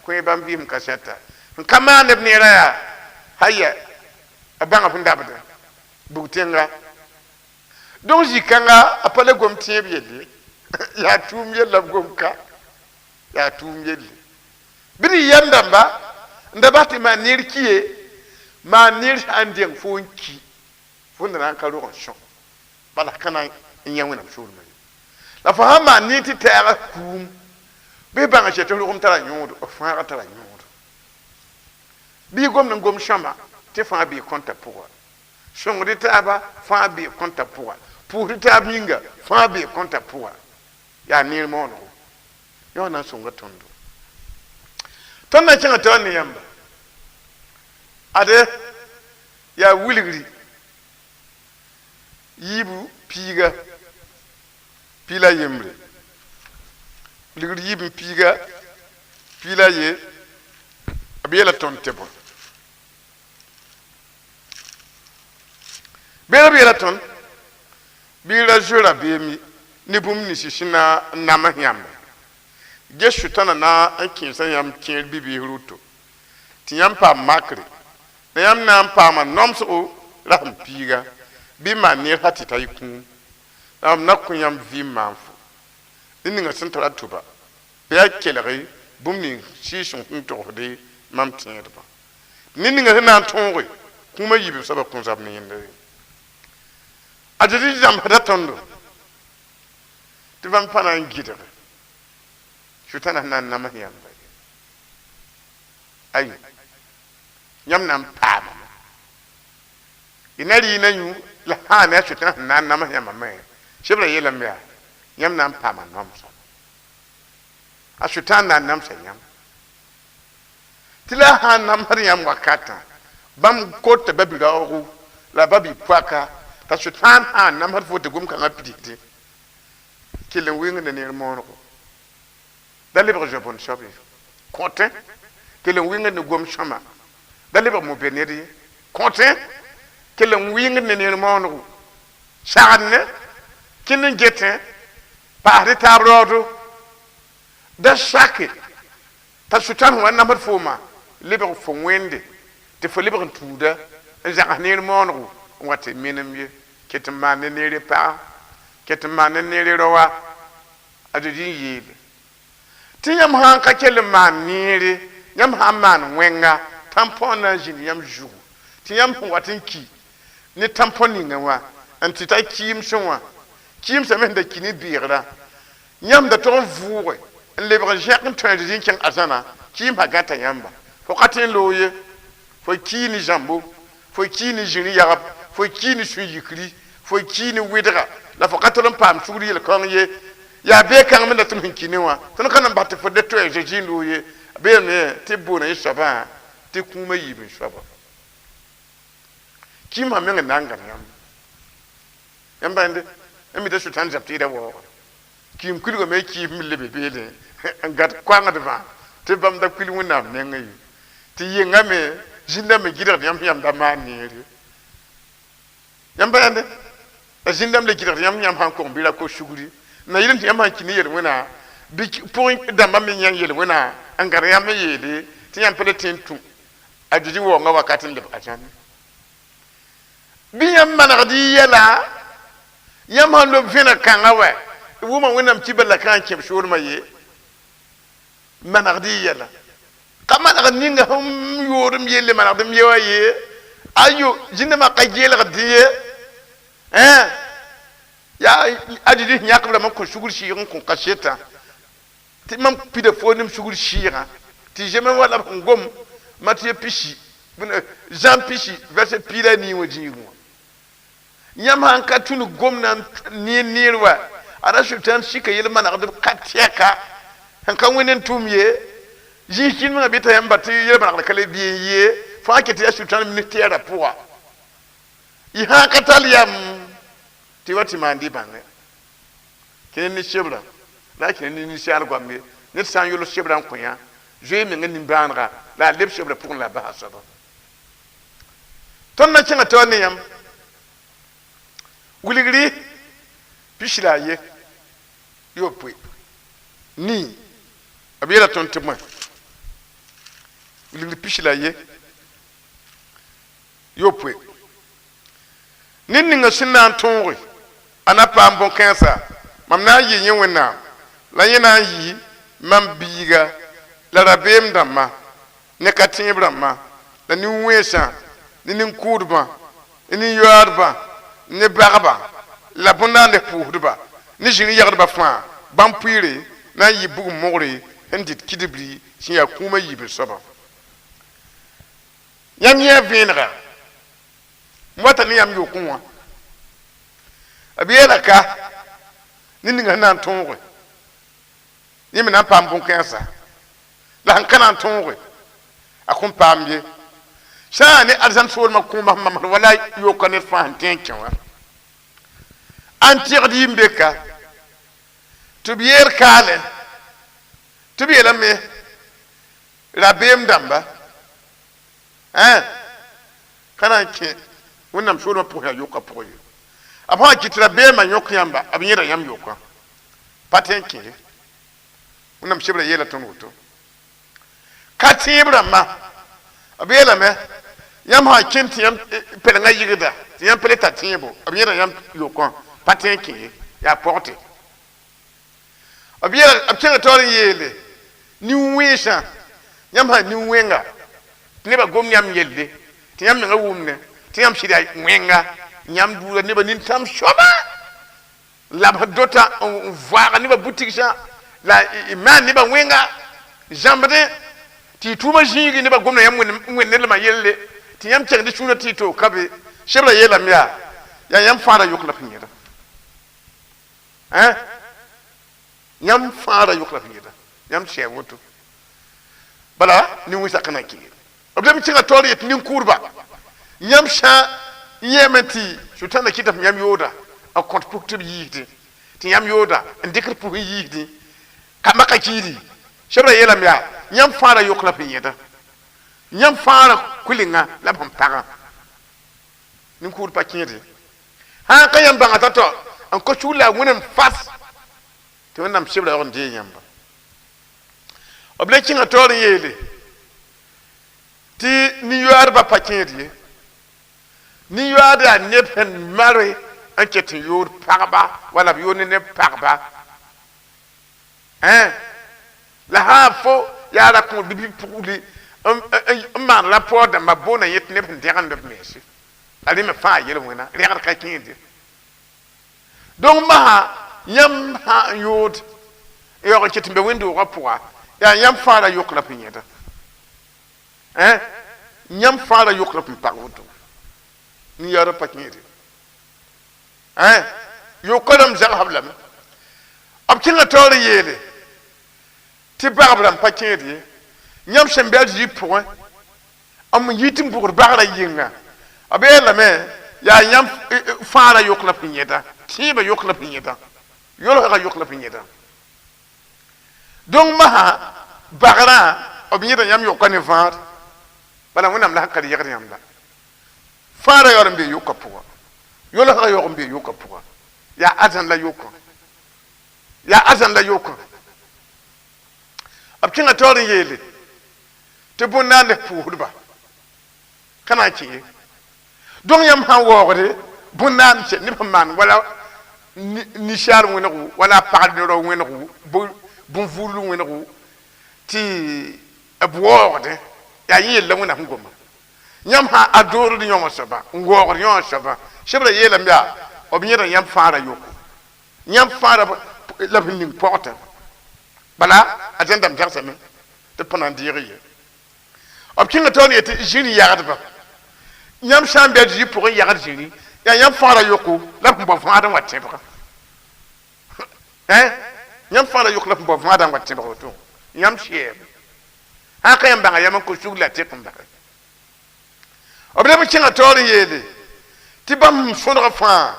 [SPEAKER 1] kõ bãmb vɩɩm kasɛta, n ka maan b neerã yaa haya a bãnga f n dabda bug tẽnga. Donc zĩ-kãnga a pa le gom tẽeb yelle, yaa tʋʋm yella b gom ka, yaa tʋʋm yelle. Bɩ dɩ yɛm dãmba n da bas tɩ maan neer ki ye, maan neer sã n deng fo n ki, fo n da na n ka rog n sõ, bala ka na n yã Wẽnnaam soolmã ye. La fo sãn maan neer tɩ tɛɛga kũum, bɩ bãng sɛ tɩ rogem tara yõodo, b fãagã tara yõodo. Bɩ gomd n gom sõma tɩ fãa bee kõnta pʋga, sõngd taaba fãa bee kõnta pʋga, pʋʋsd taab yĩnga fãa bee kõnta pʋga. Yaa neer moonego yã wã na n sõnga tõndo. Tõnd na n kẽngã taoor ne yãmba ade yaa wilgri yiibu piiga pi la yembre, wilgr yiib n piiga pi la ye, b yeela tõnd tɩ bõe beela b yeela tõnd bɩ ra zoe rabeem ye ne bũmb nins sẽn na n nams yãmba. Ge Sʋtãna na n kẽesa yãmb kẽer bi-biis rʋto tɩ yãmb paam makre, la yãmb na n paama noamsgo rasem piiga, bɩ maan neer sã tɩ ta y kũum. La mam na kõ yãmb vɩɩm maan fo ned ninga sẽn tara tʋba, bɩ a kelg bũmb ning Sɩɩg-sõng sẽn togsde mam tẽedbã. Ned ninga sẽn na n tõoge kũumã yiib soabã kõ zab ne yẽnda ye. A Zezi zãmsda tõndo tɩ bãmb pa na n gɩdge Sʋtãna sẽn na n nams yãmba ye. Ayo, yãmb na n paamame. Y na rɩ na yũ la sã n ne a Sʋtãna sẽn na n nams yãmbã me, sebra yeelame yaa yãmb na n paama noamsã. A Sʋtãan na n namsa yãmb. Tɩ la sã n namsd yãmb wakatã, bãmb kota ba-bi-raoogo la ba-bi-poaka, t'a Sʋtãan sã n namsd fo tɩ gom-kãngã pidsdẽ, kell n wɩngd neer moonego. Da lebg zoe-bõn soab ye, kõtẽ, kell n wɩngd ne gom-sõma, da lebg mo-be ned ye, kõtẽ, kell n wɩngd ne neer moonego, sagd ne, kẽnd n getẽ, paasd taab raoodo, da sake t'a Sʋtãan sẽn wa n namsd fooma lebg fo wẽnde, tɩ fo lebg n tuuda n zãgs neer moonego n wa tɩ menem ye, ket n maan ne neere paga, ket n maan ne neere raoa. A Zezi n yeele tɩ yãmb sã n ka kell n maan neere, yãmb sã n maan wẽnga, tãmpõ na n zĩnd yãmb zugu, tɩ yãmb sẽn wat n ki ne tãmpõ ninga wã n tɩ ta kɩɩmsẽ wã, kɩɩmsã me sẽn da ki ne beegrã, yãmb da tog n vʋʋge n lebg n zẽk n tõe Zezi n kẽng arzãna, kɩɩmsã gãta yãmba. Fo ka tõe n loog ye, fo kii ne zãmbo, fo kii ne zĩri yagb, fo kii ne sũ-yikri, fo kii ne wɩdga, la fo ka tol n paam sugr yel-kaong ye. Yaa bee-kãng me la tõnd sẽn ki ne wã, tõnd ka na n bas tɩ fo da toɛ Zezi n loog ye. B yeelame tɩ b boona yẽ soabã tɩ kũumã yiib n soaba. Kɩɩmsã meng n na n gãd yãmb. Yãmb bãnde n mi t'a Sʋtãan zab tɩɩda waoogre. Kɩɩm kuilgame kiis me lebe beelẽ n gãd koangdbã tɩ bãmb da kuil Wẽnnaam nengẽ ye. Tɩ yengame zĩndame gɩdgd yãmb sẽn yãmb da maan neere. Yãmb bãnde la zĩndame le gɩdgd yãmb yãmb sã n kong bɩ ra kos sugri. Na yɩlem tɩ yãmb sã n kĩ ne yel-wẽna bɩ pʋgẽ dãmbã me yãng yel-wẽna n gãd yãmb n yeele tɩ yãmb pa le tõe n tũ a Zezi waoongã wakat n leb Azãne. Bɩ yãmb manegd y yɛla, yãmb sãn lob vẽneg kãngã wɛ, b wʋma Wẽnnaam kibar la ka n kẽ b soolmã ye. Manegd y yɛla. Ka manegd ninga sẽn yood m yelle manegd m ye wã ye. Ayo, zĩndãmbã ka geelgd dẽ ye. Ẽ, yaa a Zezi sẽn yãk b rãmbã n kõ sugr sɩɩg n kõ kasetã tɩ mam pida foo ne m sugr sɩɩgã tɩ zemẽ wa la b sẽn gom Matɩyã pisi, Zã pisi verset 14 wã zĩigẽ wã. Yãmb sãn ka tũnu gomdã n neer neer wa, ada Sʋtãan sika yel-manegdb ka tɛka sẽn ka wẽnd n tʋm ye. Zĩis kĩndmengã bɩ t'a yãmb ba tɩ yel-manegd ka le bɩ n ye, fãa ket tɩ yaa Sʋtãan minis tɛɛrã pʋga. Y sãn ka tall yam tɩ wa tɩ maan dɩ bãngẽ. Kẽne ne sebrã, la a kẽne ne ninsaal goam ye. Ned sã n yols sebrã n kõ yã, zoe mengã nimbãanega la a leb sebrã pʋgẽ la a bas a soaba. Tõnd na kẽngã taoor ne yãmb wilgri pisi la a ye yopoe nii. B yeela tõnd tɩ bõe? Wilgri 16. Ned ninga sẽn na n tõoge, a na paam bõn-kãensa. Mam na n yɩ yẽ Wẽnnaam, la yẽ na n yɩ mam biiga, la rabeem dãmba, ne ka-tẽeb rãmba, la nin-wẽnsã, ne nin-kʋʋdbã, ne nin-yoaadbã, ne bagbã, la bõn-daandf pʋʋsdba, ne zĩr-yagdbã fãa, bãmb pʋɩɩre na n yɩ bugum mogre sẽn dɩt kidibri sẽn yaa kũumã yiib n soabã. Yãmb yẽ vẽenega n wata ne yãmb yokẽ wã. B yeela ka ned ninga sẽn na n tõoge, yẽ me na n paam bõn-kãensã, la sẽn ka na n tõoge, a kõn paam ye. Sã n yaa ne arzãn soolmã kũumã sẽn mamsd wala yoka ned fãa sẽn tẽ n kẽ wã, a n tẽgd yɩ n be ka tɩ b yeel kaalẽ tɩ b yeelame rabeem dãmba ẽ ka na n kẽ Wẽnnaam soolmã pʋgẽ yaa yoka pʋgẽ ye. B sã n kɩt rabeemã yõk yãmba, b yẽda yãmb yokã pa tẽ n kẽ ye. Wẽnnaam sebrã yeela tõnd woto. Ka tẽeb rãmbã, b yeelame, yãmb sã n kẽnd tɩ yãmb pɛlengã yɩgda, tɩ yãmb pa le tar tẽebo, b yẽda yãmb yokã pa tẽ n kẽ ye, yaa pɔgte. B yeela, b kẽnga taoor n yeele, nin-wẽnsã, yãmb sã nin-wẽnga, tɩ nebã gom yãmb yelle, tɩ yãmb mengã wʋmnẽ, tɩ yãmb sɩd yaa wẽnga, yãmb buudã nebã nintãm soaba, la b dota n vaag nebã butigsã, la y maan nebã wẽnga zãmbdẽ, tɩ y tʋʋmã zĩigi nebã gomda yãmb wẽnd nedlmã yelle, tɩ yãmb kẽngd y sũurã tɩ y toog ka be. Sebrã yeelame yaa, yaa yãmb fãa ra yok la f yẽda. Ẽ, yãmb fãa ra yok la f yẽda, yãmb sɛ woto. Bala, nin-wẽnsã ka na n kẽ ye. B leb n kẽnga taoor yetɩ nin-kʋʋdba, yãmb sã n yɛɛme tɩ Sʋtãanã kɩta tɩ yãmb yooda n kõt pʋs tɩ b yiisdẽ, tɩ yãmb yooda n dɩkd pʋs n yiisdẽ, kambã ka kiidi. Sebrã yeelame yaa, yãmb fãa ra yok la f yẽda, yãmb fãa ra kʋɩlenga la b sẽn pagã. Nin-kʋʋd pa kẽede. Sã n ka yãmb bãnga t'a-tao n kos sugr la a wẽnem fas, tɩ Wẽnnaam sebra yaoog n deeg yãmba. B le kẽnga taoor n yeele tɩ nin-yoaadbã pa kẽed ye. Nin-yoaad yaa neb sẽn mare n ket n yood pagba wala b yood ne neb pagba. Ẽ, la sã n fo yaa ra-kõor bi-pugli n maan ra-paoog dãmba boonda yẽ tɩ neb sẽn dẽgend b mense. La rẽ me fãa yel-wẽna rẽgd ka kẽed ye. Donc masã yãmb sã n yood n yaoog n ket n be wẽnd-doogã pʋga, yaa yãmb fãa ra yok la f yẽda. Ẽ, yãmb fãa ra yok la f n pag woto. Nin-yaoodã pa kẽede. Ẽ, yoka rãmb zagsb lame. B kẽnga taoor n yeele tɩ bagb rãmb pa kẽed ye. Yãmb sẽn be a Zezi pʋgẽ m yit n bʋgd bagrã yɩnga, b yeelame yaa yãmb fãara yok la b sẽn yẽda, tẽebã yok la b sẽn yẽda, yolsgã yok la b sẽn yẽda. Donc masã bagrã b yẽda yãmb yoka ne vãad, bala Wẽnnaam la sẽn ka yegd yãmba. Fãara yaool n bee yokã pʋga, yolsgã yaoog n bee yokã pʋga, yaa arzãn la yokã, yaa arzãn la yokã. B kẽnga taoor n yeele tɩ bõn-naand pʋʋsdba ka na n kẽ ye. Donc yãmb sã n waoogde bõn-naand neb sẽn maan wala ninsaal wẽnego, wala pagd ne rao wẽnego, bũn-vuudl wẽnego, tɩ b waoogdẽ, yaa yẽ yella Wẽnnaam sẽn goma. Yãmb sã a doord yõ wã soaba n waoogd yõ wã soaba, sebra yeelame yaa b yẽda yãmb fãara yoko, yãmb fãara la b sẽn ning pɔgtã. Bala a zẽndame zãgsame tɩ b pa na n deeg ye. B kẽnga taoor n yetɩ zĩri yagdba, yãmb sã n be a Zezi pʋgẽ yagd zĩri, yaa yãmb fãara yoko la b sẽn bao vãad n wa tẽbga. Yãmb fãara yok la b sẽn bao vãadã n wa tẽbg woto yãmb sɛɛb sã ka yãmb bãnga yam n kos sugr la tɩk n basɛ. B leb n kẽnga taoor n yeele tɩ bãmb sõdga fãa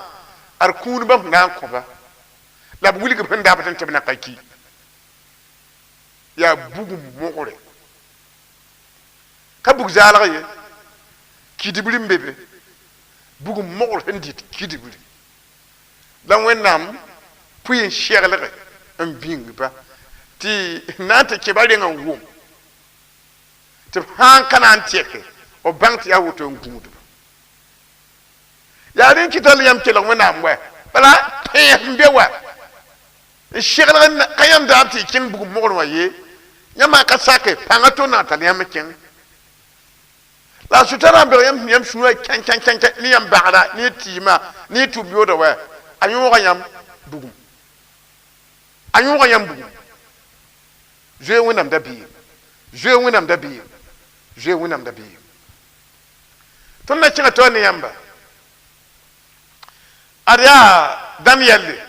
[SPEAKER 1] ad kũud bãmb sẽn na n kõba la b wilg b sẽn dabd n tɩ b na ka ki, yaa bugum mogre, ka bug zaalg ye, kidibri n be be, bugum mogr sẽn dɩt kidibri la Wẽnnaam pʋɩ n seglge n bĩngba tɩ na n tɩ kẽba reng n wʋm tɩ b sã n ka na n tɛke, b bãng tɩ yaa woto n gũudba. Yaa rẽn kɩta la yãmb kelg Wẽnnaam wɛ, bala tẽes n be wa n seglg ka yãmb daab tɩ y kẽng bugum mogr wã ye. Yãmb ka sake pãnga to na n tar yãmb kẽng la a sʋtã n beg yãmb yãmb sũurã kãn kãn kãn kãn ne yãmb bagra ne y tɩɩmã ne y tʋm yooda wɛ, a yõoga yãmb bugum, a yõoga yãmb bugum. Zoe Wẽnnaam dabeem, zoe Wẽnnaam dabeem, zoe Wẽnnaam dabeem. Tõnd na kẽnga taoor ne yãmba. Ad yaa Daniɛl,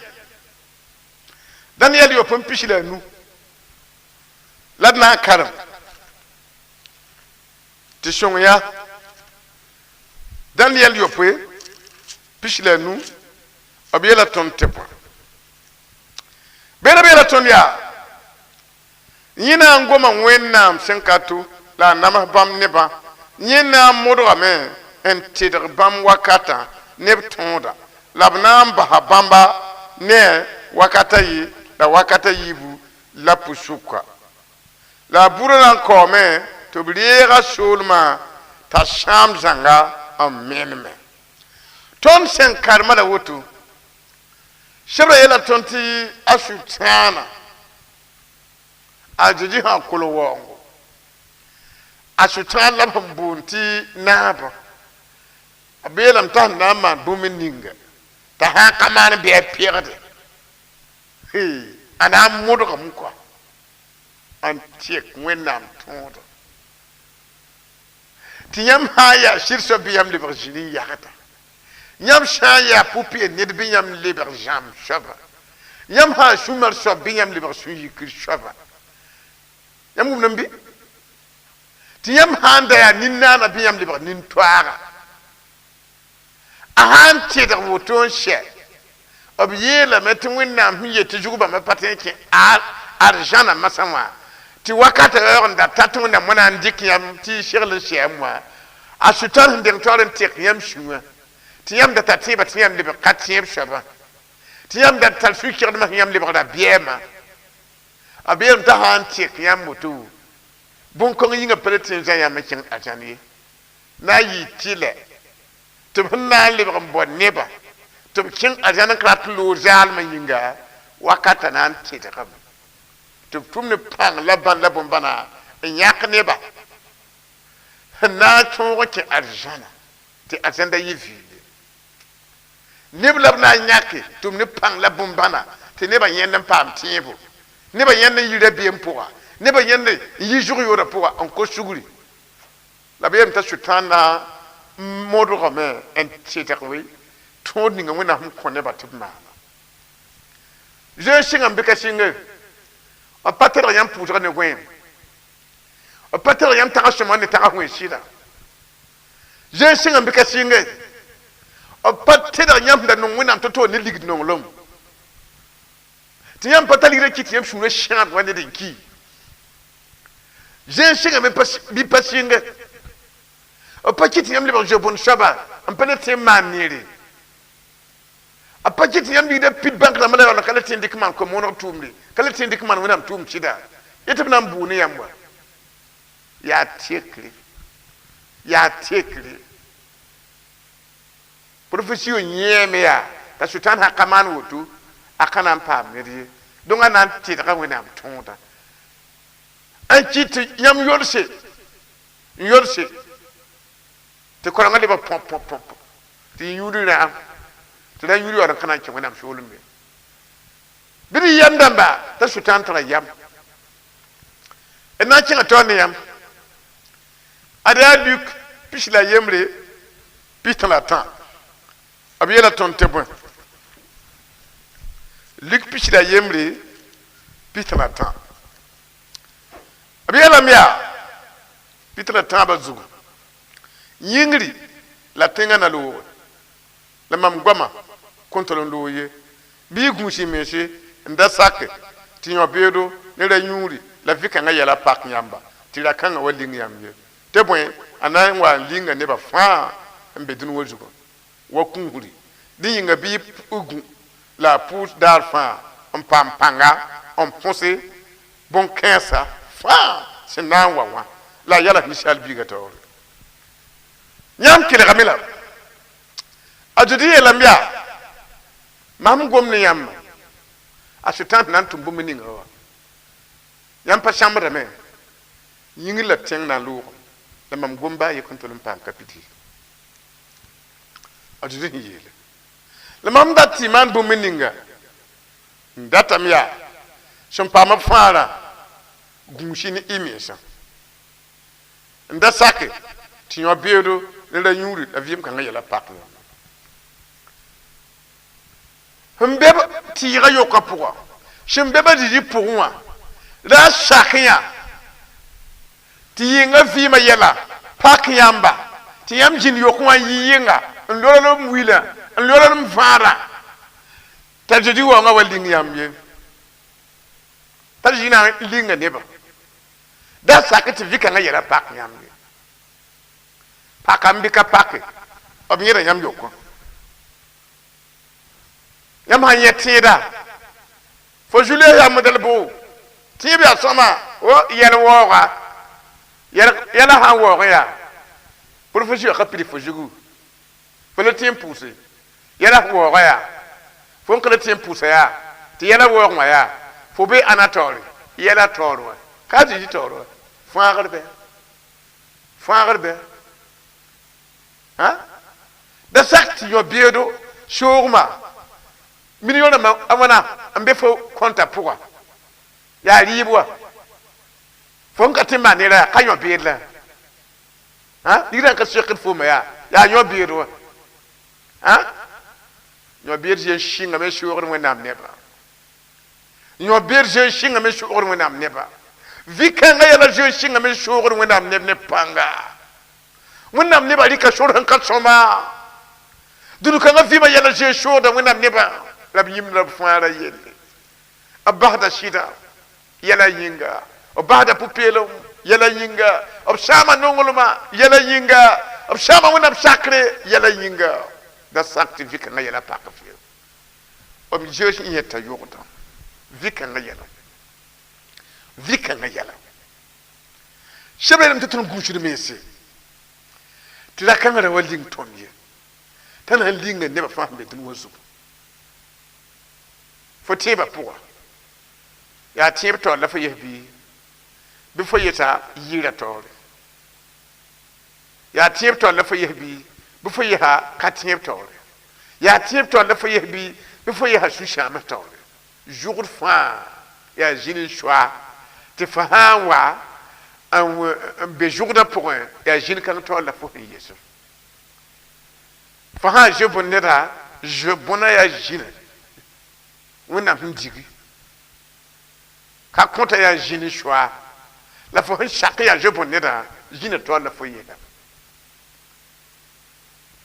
[SPEAKER 1] Daniɛl yopoe n pis la a nu la d na n karem tɩ sõng ya. Daniɛl yopoe pis la a nu, b yeela tõnd tɩ bõe beera b yeela tõnd yaa yẽ na n goma Wẽnnaam sẽn ka to la a nams bãmb nebã. Yẽ na n modgame n tɩdg bãmb wakatã neb tõoda, la b na n basa bãmba ne wakata yi la wakata yiibu la pʋsʋka. La a burã na n kaoome tɩ b reega soolmã t'a sãam zãnga n meneme. Tõnd sẽn karema la woto, sebra yeela tõnd tɩ a sũ-tãana a Zezi sã n kolg waoongo, a sũ-tãan la b sẽn boond tɩ naabã. B yeelame t'a sẽn na n maan bũmb ninga t'a sã n ka maan bɩ a pegde, a na n modgame kɔa n tɩk Wẽnnaam tõoda. Tɩ yãmb sã n yaa sɩd soab bɩ yãmb lebg zĩri n yagda, yãmb sã n yaa pʋ-peed ned bɩ yãmb lebg zãmb soaba, yãmb sã n sũ-mar soab bɩ yãmb lebg sũ-yikr soaba. Yãmb wʋmdame bɩ? Tɩ yãmb sã n da yaa nin-naana bɩ yãmb lebg nin-toaaga. A sã n tẽdg woto n sɛ, b yeelame tɩ Wẽnnaam sẽn yet tɩ zug bãmba pa tõe n kẽ arzãna masã wã, tɩ wakatã yaoog n da ta tɩ Wẽnnaam wã na n dɩk yãmb tɩ y segl n sɛɛm wã, a sʋtãan sẽn deng taoor n tek yãmb sũyã tɩ yãmb da tar tẽebã tɩ yãmb lebg ka tẽeb soabã, tɩ yãmb da tar sũ-kegdmã sẽn yãmb lebg rabeɛɛmã. A beelem t'a sã n tek yãmb woto, bõn-kõng yĩngã pa le tɩ n zã yãmb n kẽng arzãn ye, na n yɩ tɩlɛ tɩ b sẽn na n lebg n bao nebã tɩ b kẽng arzãn n ka rat n loog zaalmã yĩnga, wakatã na n tẽdgame tɩ b tʋm ne pãng la bãn la bõn-bãna n yãk nebã sẽn na n tõog n kẽ arzãna tɩ arzãn da yɩ viile. Neb la b na n yãke tɩ b ne pãng la bõn-bãna tɩ nebã yẽnd n paam tẽebo, nebã yẽnd n yi rabeem pʋga, nebã yẽnd n yi zug-yoodã pʋga n kos sugri. La b yeelame t'a sʋtãan na n modgame n tɩdg we tõod ninga Wẽnnaam sẽn kõ nebã tɩ b maana. Zoe sɩngame bɩ ka sɩnge, b pa tɩdg yãmb pʋʋsga ne goẽem, B pa tɩrg yãmb tag sõma ne tag wẽn sɩda. Zoe sɩngame bɩ ka sɩnge. B pa tẽdg yãmb sẽn da nong Wẽnnaam to-to ne ligd nonglem. Tɩ yãmb pa tar ligdã kɩ tɩ yãmb sũurã sãam wa ned n ki. Zoe sɩngame bɩ pa sɩnge. B pa kɩ tɩ yãmb lebg zo-bõnd soaba n pa le tẽ n maan neere. B pa kɩ tɩ yãmb ligdã pid bãnk rãmbã la yaool n ka le tẽ n dɩk maan kom-wõneg tʋʋmde, ka le tẽ n dɩk maan Wẽnnaam tʋʋm sɩda. Yetɩ b na n bʋʋ ne yãmb wa. Yaa tekre, yaa tekre. Profesi yẽeme yaa t'a Sʋtãan sã ka maan woto, a ka na n paam ned ye. Donc a na n tɩdga Wẽnnaam tõoda. N kɩt tɩ yãmb yolse, n yolse tɩ koarengã lebg põp põp põp tɩ yũud rãam, tɩ ra yũud yaool n ka na n kẽ Wẽnnaam soolem ye. Bɩ d yam dãmba t'a Sʋtãan tara yam. D na n kẽngã taoor ne yãmb. Ad yaa Luk 13. B yeela tõnd tɩ bõe? Luk 13. B yeelame yaa 63 zugu. Yĩngri la tẽngã na looge. La mam goamã kõn tol n loog ye. Bɩ y gũus y mense n da sake tɩ yõ beoodo ne ra yũuri la vɩ-kãngã yɛla pak yãmba tɩ ra-kãngã wa ling yãmb ye. Tɩ bõe, a na n wa n linga nebã fãa n be dũni wã zugã wa kũusri. Dẽ yĩnga bɩ y gũ la a pʋʋs daar fãa n paam pãnga n põse bõn-kãensã fãa sẽn na n wa wã la a yɛla ninsaal biigã taoore. Yãmb kelgame la a Zezi yeelame yaa, mam gom ne yãmba, a Sʋtãan na n tʋm bũmb ninga wã. Yãmb pa sãmbdame, yĩngr la tẽng na n loogame la mam gom baa ye kõn tol n paam ka pidi. A Zezi sẽn yeele la mam dat tɩ y maan bũmb ninga n datame yaa sẽn paam b fãarã gũusi ne y mensã n da sake tɩ yõ beoodo ne ra yũuri la vɩɩm kãngã yɛla pak yãmba. Sẽn be tɩɩgã yokã pʋga, sẽn be ba Zezi pʋgẽ wã, la a sak yã tɩ yɩnga vɩɩmã yɛla pak yãmba, tɩ yãmb zĩnd yokẽ wã n yɩ yɩnga n lorl m wilã, n lorl m fãadã, t'a Zezi waoongã wa ling yãmb ye. T'a Zezi na n linga nebã. Da sak tɩ vɩ-kãngã yɛla pak yãmb ye. Pakame bɩ ka pake, b yẽda yãmb yokẽ. Yãmb sãn yẽ tẽeda, fo Julie yãmb d bʋ tẽeb yaa sõma o yɛl waooga, yɛla sãn waoogẽ yaa professeur ka pid fo zugu, fo le tẽ n pʋʋse yɛla waooga yaa fo n ka le tẽ n pʋʋsa yaa tɩ yɛla waoog wã yaa fo be ãna taoore yɛla taoor wã ka Zezi taoor wã fãagr bɩ fãagr bɩ da sak tɩ yõ beoodo soogmã million rãmbã a wãna n be fo kõnta pʋga yaa rɩɩb wa fo n ka tɩ n maan nera yaa ka yõ beed la ligrã n ka sekd fooma yaa yaa yõ beed wa yõ beed zoe n sɩngame soogd Wẽnnaam nebã. Yõ beed zoe n sɩngame soogd Wẽnnaam nebã. Vɩ-kãngã yɛla zoe n sɩngame soogd Wẽnnaam neb ne pãnga. Wẽnnaam nebã rɩka sor sẽn ka sõma. Dũni-kãngã vɩɩmã yɛla zoe n soogda Wẽnnaam nebã la b yĩmd la b fãara yelle. B basda sɩda yɛla yĩnga, b basda pʋ-peelem yɛla yĩnga, b sãama nonglmã yɛla yĩnga, b sãama Wẽnnaam sakre yɛla yĩnga. Da sak tɩ vɩ-kãngã yɛla pak f ye. B zoe sẽn yẽta yʋgdã vɩ-kãngã yɛla, vɩ-kãngã yɛla. Sɛbra yeelame tɩ tõnd gũusd mense tɩ ra-kãngã ra wa ling tõnd ye, t'a na n linga nebã fãa sẽn be dũni wã zugu. Fo tẽebã pʋga yaa tẽeb taoor la fo yes bɩ bɩ fo yeta yɩɩrã taoore. Yaa tẽeb taoor la fo yes bɩ bɩ fo yesa ka tẽeb taoore. Yaa tẽeb taoor la fo yes bɩ bɩ fo yesa sũ-sãamã taoore. Zʋgd fãa yaa zĩn n soa tɩ fo sã n wa n be zʋgdã pʋgẽ yaa zĩn kãng taoor la fo sẽn yesem. Fo sã n zoe bõn neda, zoe bõna yaa zĩna Wẽnnaam sẽn digi ka kõta yaa zĩn n soa La fo sẽn sak yaa zoe-bõn nedã zĩna taoor la fo yeela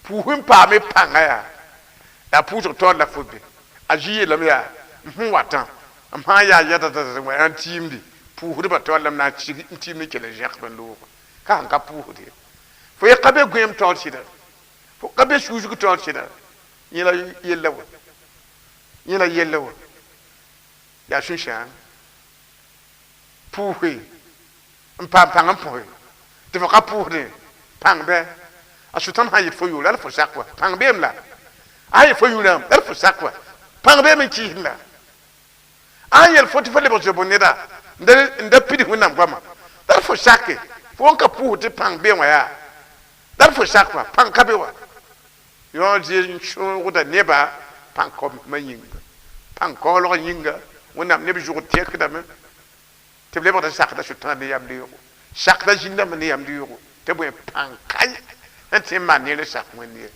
[SPEAKER 1] pʋʋs n paame pãnga yaa yaa pʋʋsg taoor la fo be a zĩ yeelame yaa m sẽn watã m sã n yaa yɛda wã n tiimdi pʋʋsdbã taoor la m na n sig n tiimd n kell n zẽkb n looga ka sẽn ka pʋʋsd ye fo ye ka be gõeem taoor sɩda fo ka be suusg taoor sɩda yẽ la yella wa yẽ la yella wa yaa sũ-sãang pʋʋse n paam pãng n põse tɩ fo ka pʋʋsdẽ pãng bɩ a sʋtãn sã n yet fo yʋʋr la fo sak wa pãng beem la a yet fo yʋʋrã la fo sak wa pãng beem n kɩɩsd la a n yel fo tɩ fo lebg zoe-bõn neda n da pids wẽnnaam goama la fo sake fo n ka pʋʋs tɩ pãng be wã yaa la fo sak wa pãng ka be wa yõ zie n sõogda nebã pãng kaoomsmã yĩnga pãng kaoolg yĩnga wẽnnaam neb zʋgd tekdame tɩ b lebgda sakda sʋtãan ne yamd yoogo sakda zĩn-dãmb ne yamd yoogo tɩ bõe pãng ka n tɩ n maan neer n sak wẽnd ye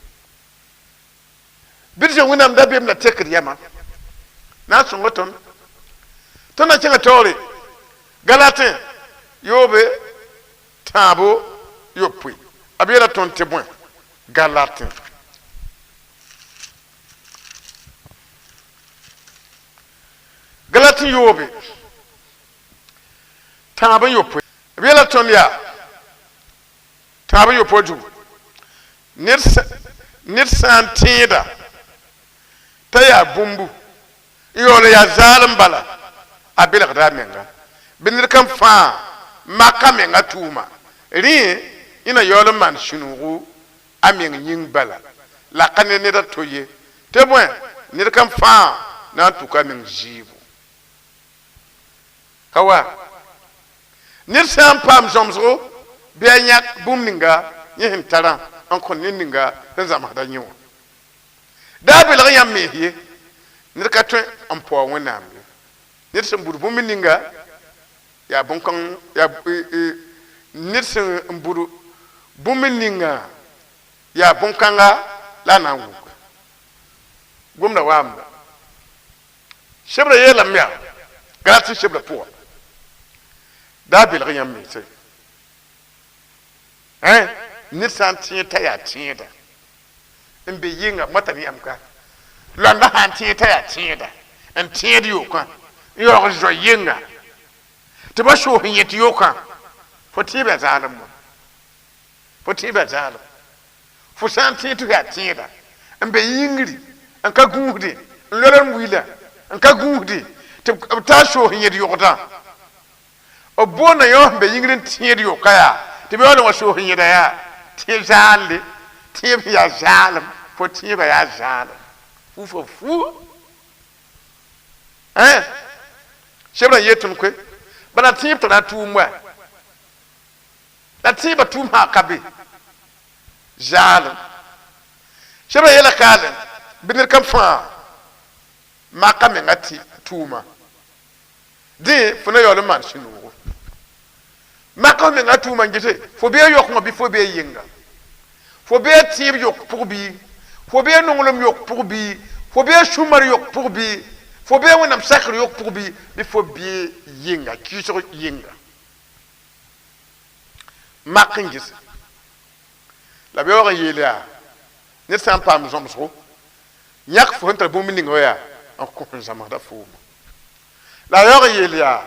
[SPEAKER 1] bɩ d zoe wẽnnaam dabeem la tekd yama na n sõnga tõnd tõnd na kẽngã taoore Galatẽ yoobe tãabo yopoe b yeela tõnd tɩ bõe Galatẽ Galatẽ yoobe tãab n yopoe b yeela tõnd yaa tãab n yopoe zugu ned sã n tẽeda t'a yaa bũmbu n yaool n yaa zaalem bala a belgda a menga bɩ ned kam fãa maka menga tʋʋma rẽ yẽ na yaool n maan sũ-noogo a meng yĩng bala la ka ne ned a to ye tɩ bõe ned kam fãa na n tʋka a meng zɩɩbo ka wa ned sã n paam zãmsgo bɩ a yãk bũmb ninga yẽ sẽn tarã n kõ ned ninga sẽn zãmsda yẽ wã daa belg yãmb mens ye ned ka tõe n paoog wẽnnaam ye ned sẽn bʋd bũmb ninga yaa bõn-kãng yaa ned sẽn bʋd bũmb ninga yaa bõn-kãnga la a na n wʋka gomda waam la sebrã yeelame yaa Galatẽ sebrã pʋga daa belg yãmb mense ned sã n tẽed t'a yaa tẽeda n be yɩnga mata ne yãmb ka loanda sã n tẽed t'a yaa tẽeda n tẽed yokã n yaoog zoa yɩnga tɩ ba soos n yẽ tɩ yokã fo tẽeb yaa zaalem wã fo tẽeb yaa zaalem fo sã n tẽed tɩ yaa tẽeda n be yĩngri n ka gũusde n lol n wila n ka gũusde tɩ b taa soos n yẽd yogdã b boonda yõ sẽn be yĩngr n tẽed yoka yaa tɩ b yaool n wa soos n yẽda yaa tẽeb zaalde tẽeb sẽn yaa zaalem fo tẽebã yaa zaalem fuufa fu sebrã yeel tõnd koe bala tẽeb tara tʋʋm wa la tẽebã tʋʋm sã ka be zaalem sebrã yeela kaalem bɩ ned kam fãa maka menga tʋʋma dẽ fo na yaool n maan sũ-noogo maka f menga tʋʋma n gese fo bee yokẽ bɩ fo bee yɩnga fo bee tẽeb yok pʋg bɩ fo bee nonglem yok pʋg bɩ fo bee sũ-mar yok pʋg bɩ fo bee wẽnnaam sakr yok pʋg bɩ bɩ fo bee yɩnga kɩɩsg yɩnga mak n gese la b yaoog n yeel yaa ned sã n paam zãmsgo yãk fo sẽn tar bũmb ning wa yaa n kõ sẽn zãmsda fooma la a yaoog n yeel yaa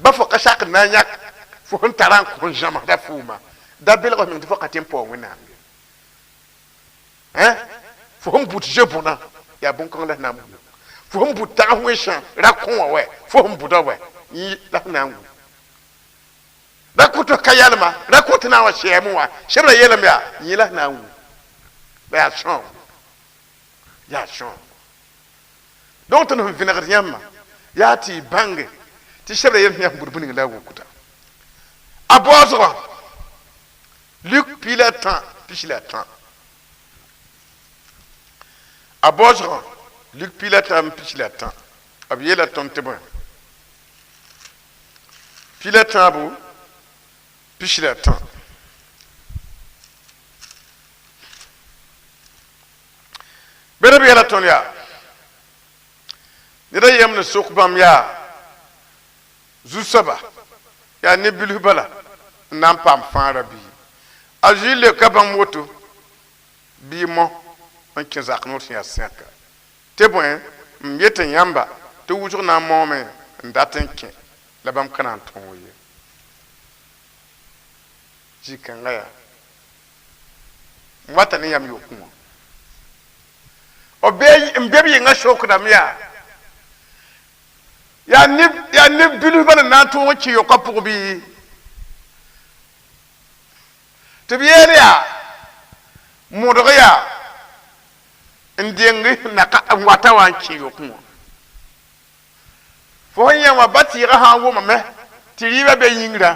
[SPEAKER 1] ba fo ka sak n na n yãk fo sẽn tara n kõ sẽn zãmsda fooma da belg f meng tɩ fo ka tɩ n paoog wẽnnaam ye fo sẽn bʋt ze-bõna yaa bõn-kãng la sẽn na n wʋm fo sẽn bʋd tags wẽnsã ra kõ wã wɛ fo sẽn bʋda wɛ yẽ la sẽn na n wʋm ra kʋt ka yalma ra kʋt na n wa sɛɛme wã sebrã yeelame yaa yẽ la sẽn na n wʋm la yaa sõogo yaa sõogo donc tõnd sẽn vẽnegd yãmbã yaa tɩ y bãnge tɩ sebrã yel sẽn yaa sẽn bʋd bũmb ning la a wʋkda a baoosgã Luk piig la tã pis la tã a baoosgã Luk piig la tã pis la tã b yeela tõnd tɩ bõe piig la tãabo pis la tã bɩ b yeela tõnd yaa ned a yem ne sok bãmb yaa zu-soaba Yaa ne bilf bala n na n paam fãagrã bii a Zezi leoka bãmb woto bɩ mo n kẽ zak noor sẽn yaa sẽka tɩ bõe m yet n yãmba tɩ wʋsg na n maoome n dat n kẽ la bãmb ka na n tõog ye zĩ-kãngã yaa n wata ne yãmb yokẽ wã b n be b yɩngã sokdame yaa yaa neb bilf bala n na n tõog n kẽ yokã pʋg bɩ tɩ b yeel yaa modg yaa n deng n wata wã n kẽ yokẽ wã fo sẽn yã wã ba tɩɩgã sã n wʋmame tɩ rɩɩbã be yĩngrã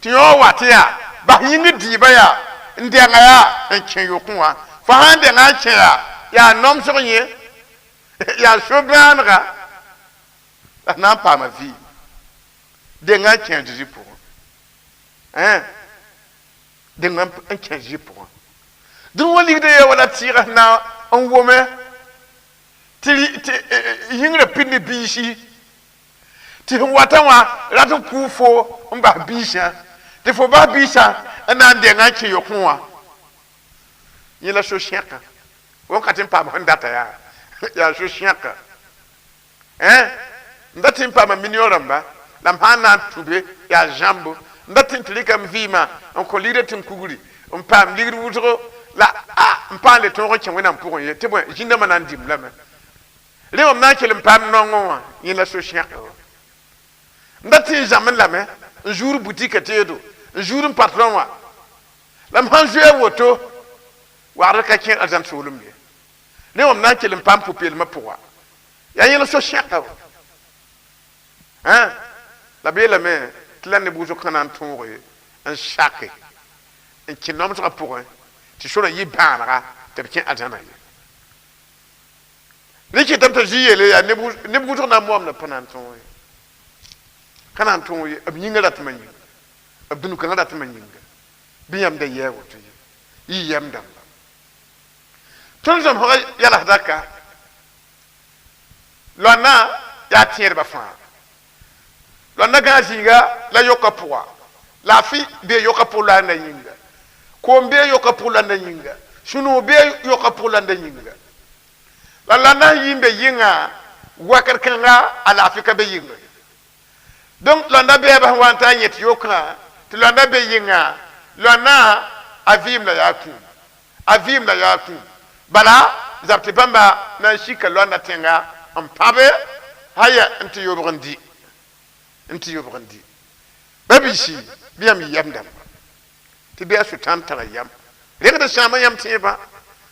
[SPEAKER 1] tɩ yõ wat yaa bas yĩngr dɩɩbã yaa n denga yaa n kẽ yokẽ wã fo sã n denga n kẽ yaa yaa nomsg yẽ yaa so-bãanega la na n paama vɩɩm denga n kẽ a Zezi pʋgẽ denga n kẽ a Zezi pʋgẽ dẽn wa ligda yaa wala tɩɩga sẽn na n wome tɩ yĩngrã pid ne biisi tɩ sẽn wata wã rat n kʋʋ fo n bas biisã tɩ fo bas biisã n na n denga n kẽ yokẽ wã yẽ la so-sẽka wõn ka tɩ n paam sẽn data yaa yaa so-sẽka n dat tɩ n paama million rãmba la m sã n na n tũ be yaa zãmbo n dat tɩ n tɩ rɩka m vɩɩmã n kõ ligdã tɩ n kugri n paam ligd wʋsgo la a n pa n le tõog n kẽ Wẽnnaam pʋgẽ ye tɩ bõe zĩndãmbã na n dĩm lame rẽ wã m na n kell n paam naongẽ wã yẽ la so-sẽka wã n dat tɩ n zãmb lame n zuur butikã teedo n zuur n patron wã la m sãn zoe woto wagd ka kẽ arzãn soolem ye rẽ wã m na n kell n paam pʋ-peelmã pʋga yaa yẽ la so-sẽka wã la b yeelame tɩ la neb wʋsg ka na n tõoge n sake n kẽ nomsgã pʋgẽ tɩ sorã yɩ bãanega tɩ b kẽ arzãnã ye rẽ kɩtame t'a Zĩ yeele yaa neb wʋsg na n moamda pa na n tõog ye ka na n tõog ye b yĩngã ratmã yĩnga b dũni-kãngã ratmã yĩnga bɩ yãmb da yɛɛ woto ye yɩ yɛm dãmba tõnd zãmsgã yalsda ka loanna yaa tẽedbã fãa loanna gãag zĩiga la yoka pʋga laafɩ bee yoka pʋg loanda yĩnga koom bee yoka pʋg loanda yĩnga sũ-noog bee yoka pʋg loanda yĩnga la loanda sẽn yi n be yɩnga wakat kãnga a laafɩ ka be yɩnga donc loanda bɛɛbã sẽn wa n ta n yẽ tɩ yokã tɩ loanda be yɩnga loanda a vɩɩm la yaa kũum a vɩɩm la yaa kũum bala zab tɩ bãmba na n sika loanda tẽnga n pãbe haya n tɩ yobg n dɩ n tɩ yobg n dɩ ba biisi bɩ yãmb yɩ yam dãmba tɩ bɩ a sʋtãan tara yam rẽgd sãama yãmb tẽebã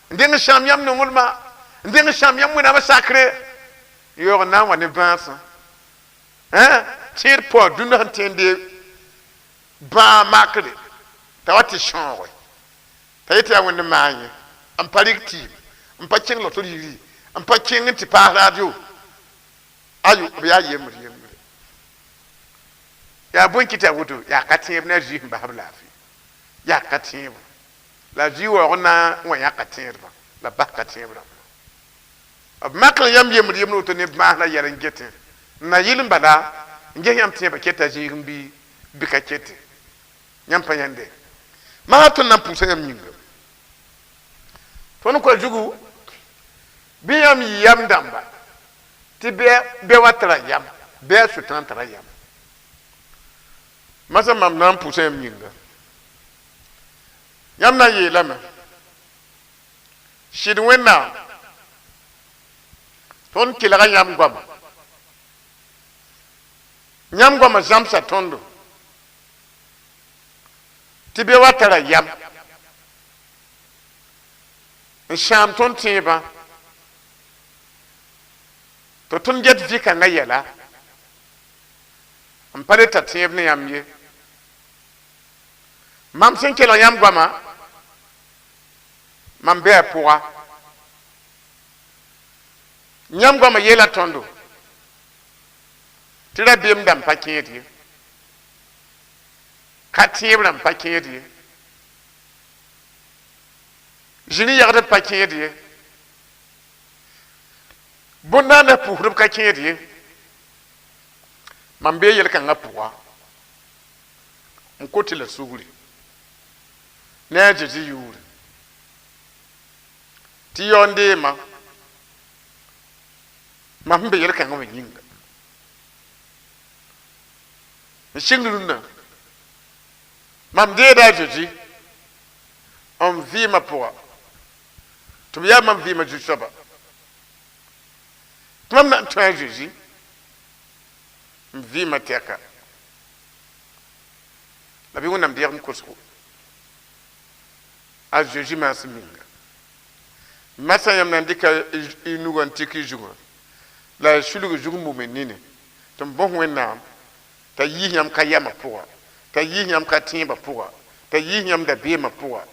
[SPEAKER 1] n deng sãam yãmb nonglmã n deng sãam yãmb Wẽnnaamã sakre n yaoog n na n wa ne bãasã tẽed pao dũnna sẽn tẽende bãa makre t'a wa tɩ sãooge t'a yetɩ yaa Wẽnd maan yẽ n pa rɩk tɩɩm n pa kẽng lotr yiri n pa kẽng n tɩ paas radio ayo b yaa yembr yembre yaa bõe kɩ tɩ a woto yaa ka tẽeb ne a Zĩ sẽn bas b laafɩ yaa ka tẽebo la Zĩ waoog na n wa yãka tẽedbã la bas ka tẽeb rãmba b makr yãmb yembr yembr woto ne bãas la yɛl n getẽ n na yɩl n bala n ges yãmb tẽebã keta zĩig n bɩ ka kete yãmb pa yãnde masã tõnd na n pʋʋsa yãmb yĩnga tõnd koa zugu bɩ yãmb yɩ yam dãmba tɩ bɛ wa tara yam bɩ a sʋtãan tara yam masã mam na n pʋʋsa yãmb yĩnga yãmb na n yeelame sɩd Wẽnnaam tõnd kelga yãmb goama yãmb goama zãmsa tõndo tɩ bɛ wa tara yam n sãam tõnd tẽebã tɩ tõnd get vɩ-kãngã yɛla n pa le ta tẽeb ne yãmb ye mam sẽn kelg yãmb goama mam bɩ a pʋga yãmb goama yeela tõndo tɩ rabeem dãmb pa kẽed ye ka tẽeb rãmb pa kẽed ye zĩni yagd pa kẽed ye bõn-naanã pʋsdb ka kẽed ye mam bee yel-kãngã pʋga N kot la sugri ne a Zezi yʋʋre tɩ yaoon deema mam sẽn be yel-kãngã wã yĩnga n sɩng rũnnã mam deeda a Zezi n vɩɩmã pʋga tɩ b yaa mam vɩɩmã zu-soaba tɩ mam na n tõe a Zezi n vɩɩmã tɛka la bɩ Wẽnnaam deeg m kosgo a Zezi maasem ninga. Masã yãmb na n dɩka y nugã n tik y zugã la y sulg zug n mum nini tɩ m bõs Wẽnnaam t'a yiis yãmb ka yamã pʋga, t'a yiis yãmb ka tẽebã pʋga, t'a yiis yãmb dabeemã pʋga,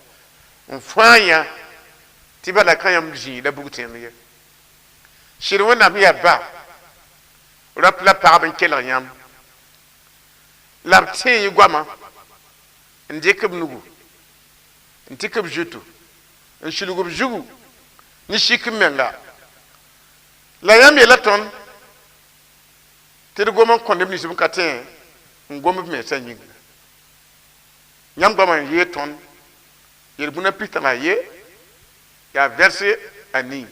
[SPEAKER 1] n fãa yã tɩ bala ka yãmb zĩig la bug tẽng ye. Sɩd Wẽnnaam yaa ba rap la pagb n kelg yãmb la b tẽ y goamã n dɩk b nugu n tɩk b zutu n sulg b zugu ne sik m menga la yãmb yeela tõnd tɩ d gom n kõ neb nins b ka tẽ n gom b mensã yĩnga. Yãmb goamã n yee tõnd yel-bũna pistã la ye yaa vɛrse a nii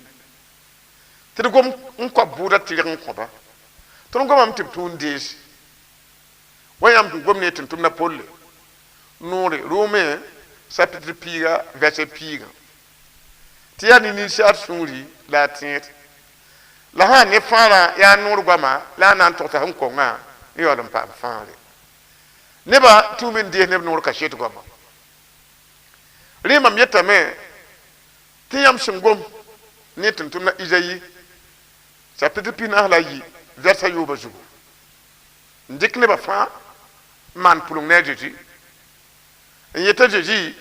[SPEAKER 1] tɩ d gom n kao bʋʋda tɩrg n kõba. Tõnd gomame tɩ b tũud n dees wa yãmb sẽn gom ne tʋm-tʋmdã Polle noore Rome chapitre piiga verset piigã tɩ yaa ne ninsaar sũuri la a tẽed la sã ne fãarã yaa noor goama la a na n togsa sẽn kongã n yaool n paam fãagre. Nebã tũume n dees neb noor kaset goama. Rẽ mam yetame tɩ yãmb sẽn gom ne tʋm-tʋmdã Izayi chapitre 42 verset yoobã zugu n dɩk nebã fãa n maan pʋleng ne a Zezi n yeta Zezi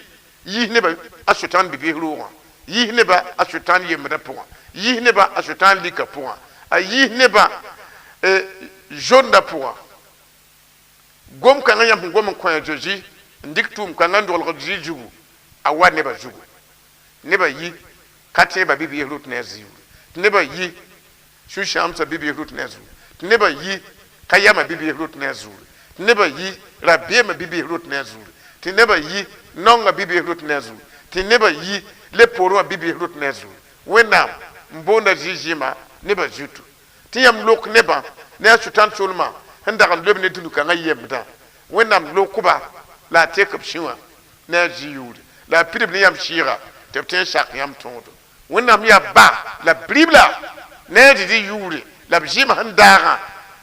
[SPEAKER 1] yiis nebã a Sʋtãan bi-biis roogã, yiis nebã a Sʋtãan yembrã pʋgã, yiis nebã a Sʋtãan lika pʋgã, a yiis nebã zonda pʋgã. Gom kãngã yãmb sẽn gom n kõ a Zezi n dɩk tʋʋm kãngã n dolg Zezi zugu a wa nebã zugu. Nebã yi ka tẽebã bi-biis rot ne a ziuure, tɩ nebã yi sũ-sãamsã bi-biis rot ne a zugu, tɩ nebã yi ka yamã bi-biis rot ne a zuure, tɩ nebã yi rabeemã bi-biis rot ne a zuure, tɩ nebã yi naongã bi-biis rot ne a zuure, tɩ nebã yi le poorẽ wã bi-biis rot ne a zuure. Wẽnnaam n boonda zĩ-zɩɩmã nebã zutu tɩ yãmb lok nebã ne a Sʋtãan solmã sẽn dag n lob ne dũni-kãngã yembdã. Wẽnnaam lokba la a tek b sũ wã ne a zĩ yʋʋre la a pidb ne yãmb sɩɩga tɩ b tõe n sak yãmb tõodo. Wẽnnaam yaa ba la bribla ne a Zezi yʋʋre la b zɩɩmã sẽn daagã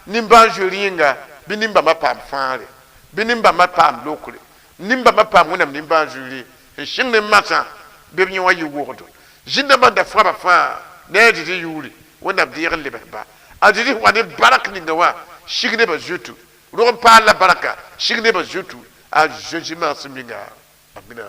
[SPEAKER 1] nimbãan-zoeer yĩnga bɩ nin-bãmbã paam fãagre, bɩ nin-bãmbã paam lokre, nin-bãmbã paam Wẽnnaam nimbãan-zoeere sẽn sɩng ne masã bɩ b yẽ wã yɩ wogdo. Zĩn-dãmbã n da fãaba fãa ne a Zezi yʋʋre Wẽnnaam deeg n lebs ba. A Zezi sẽn wa ne barak ninga wã sig nebã zutu, rog n paal la baraka sig nebã zutu a Zezi maasem yĩnga. Amina.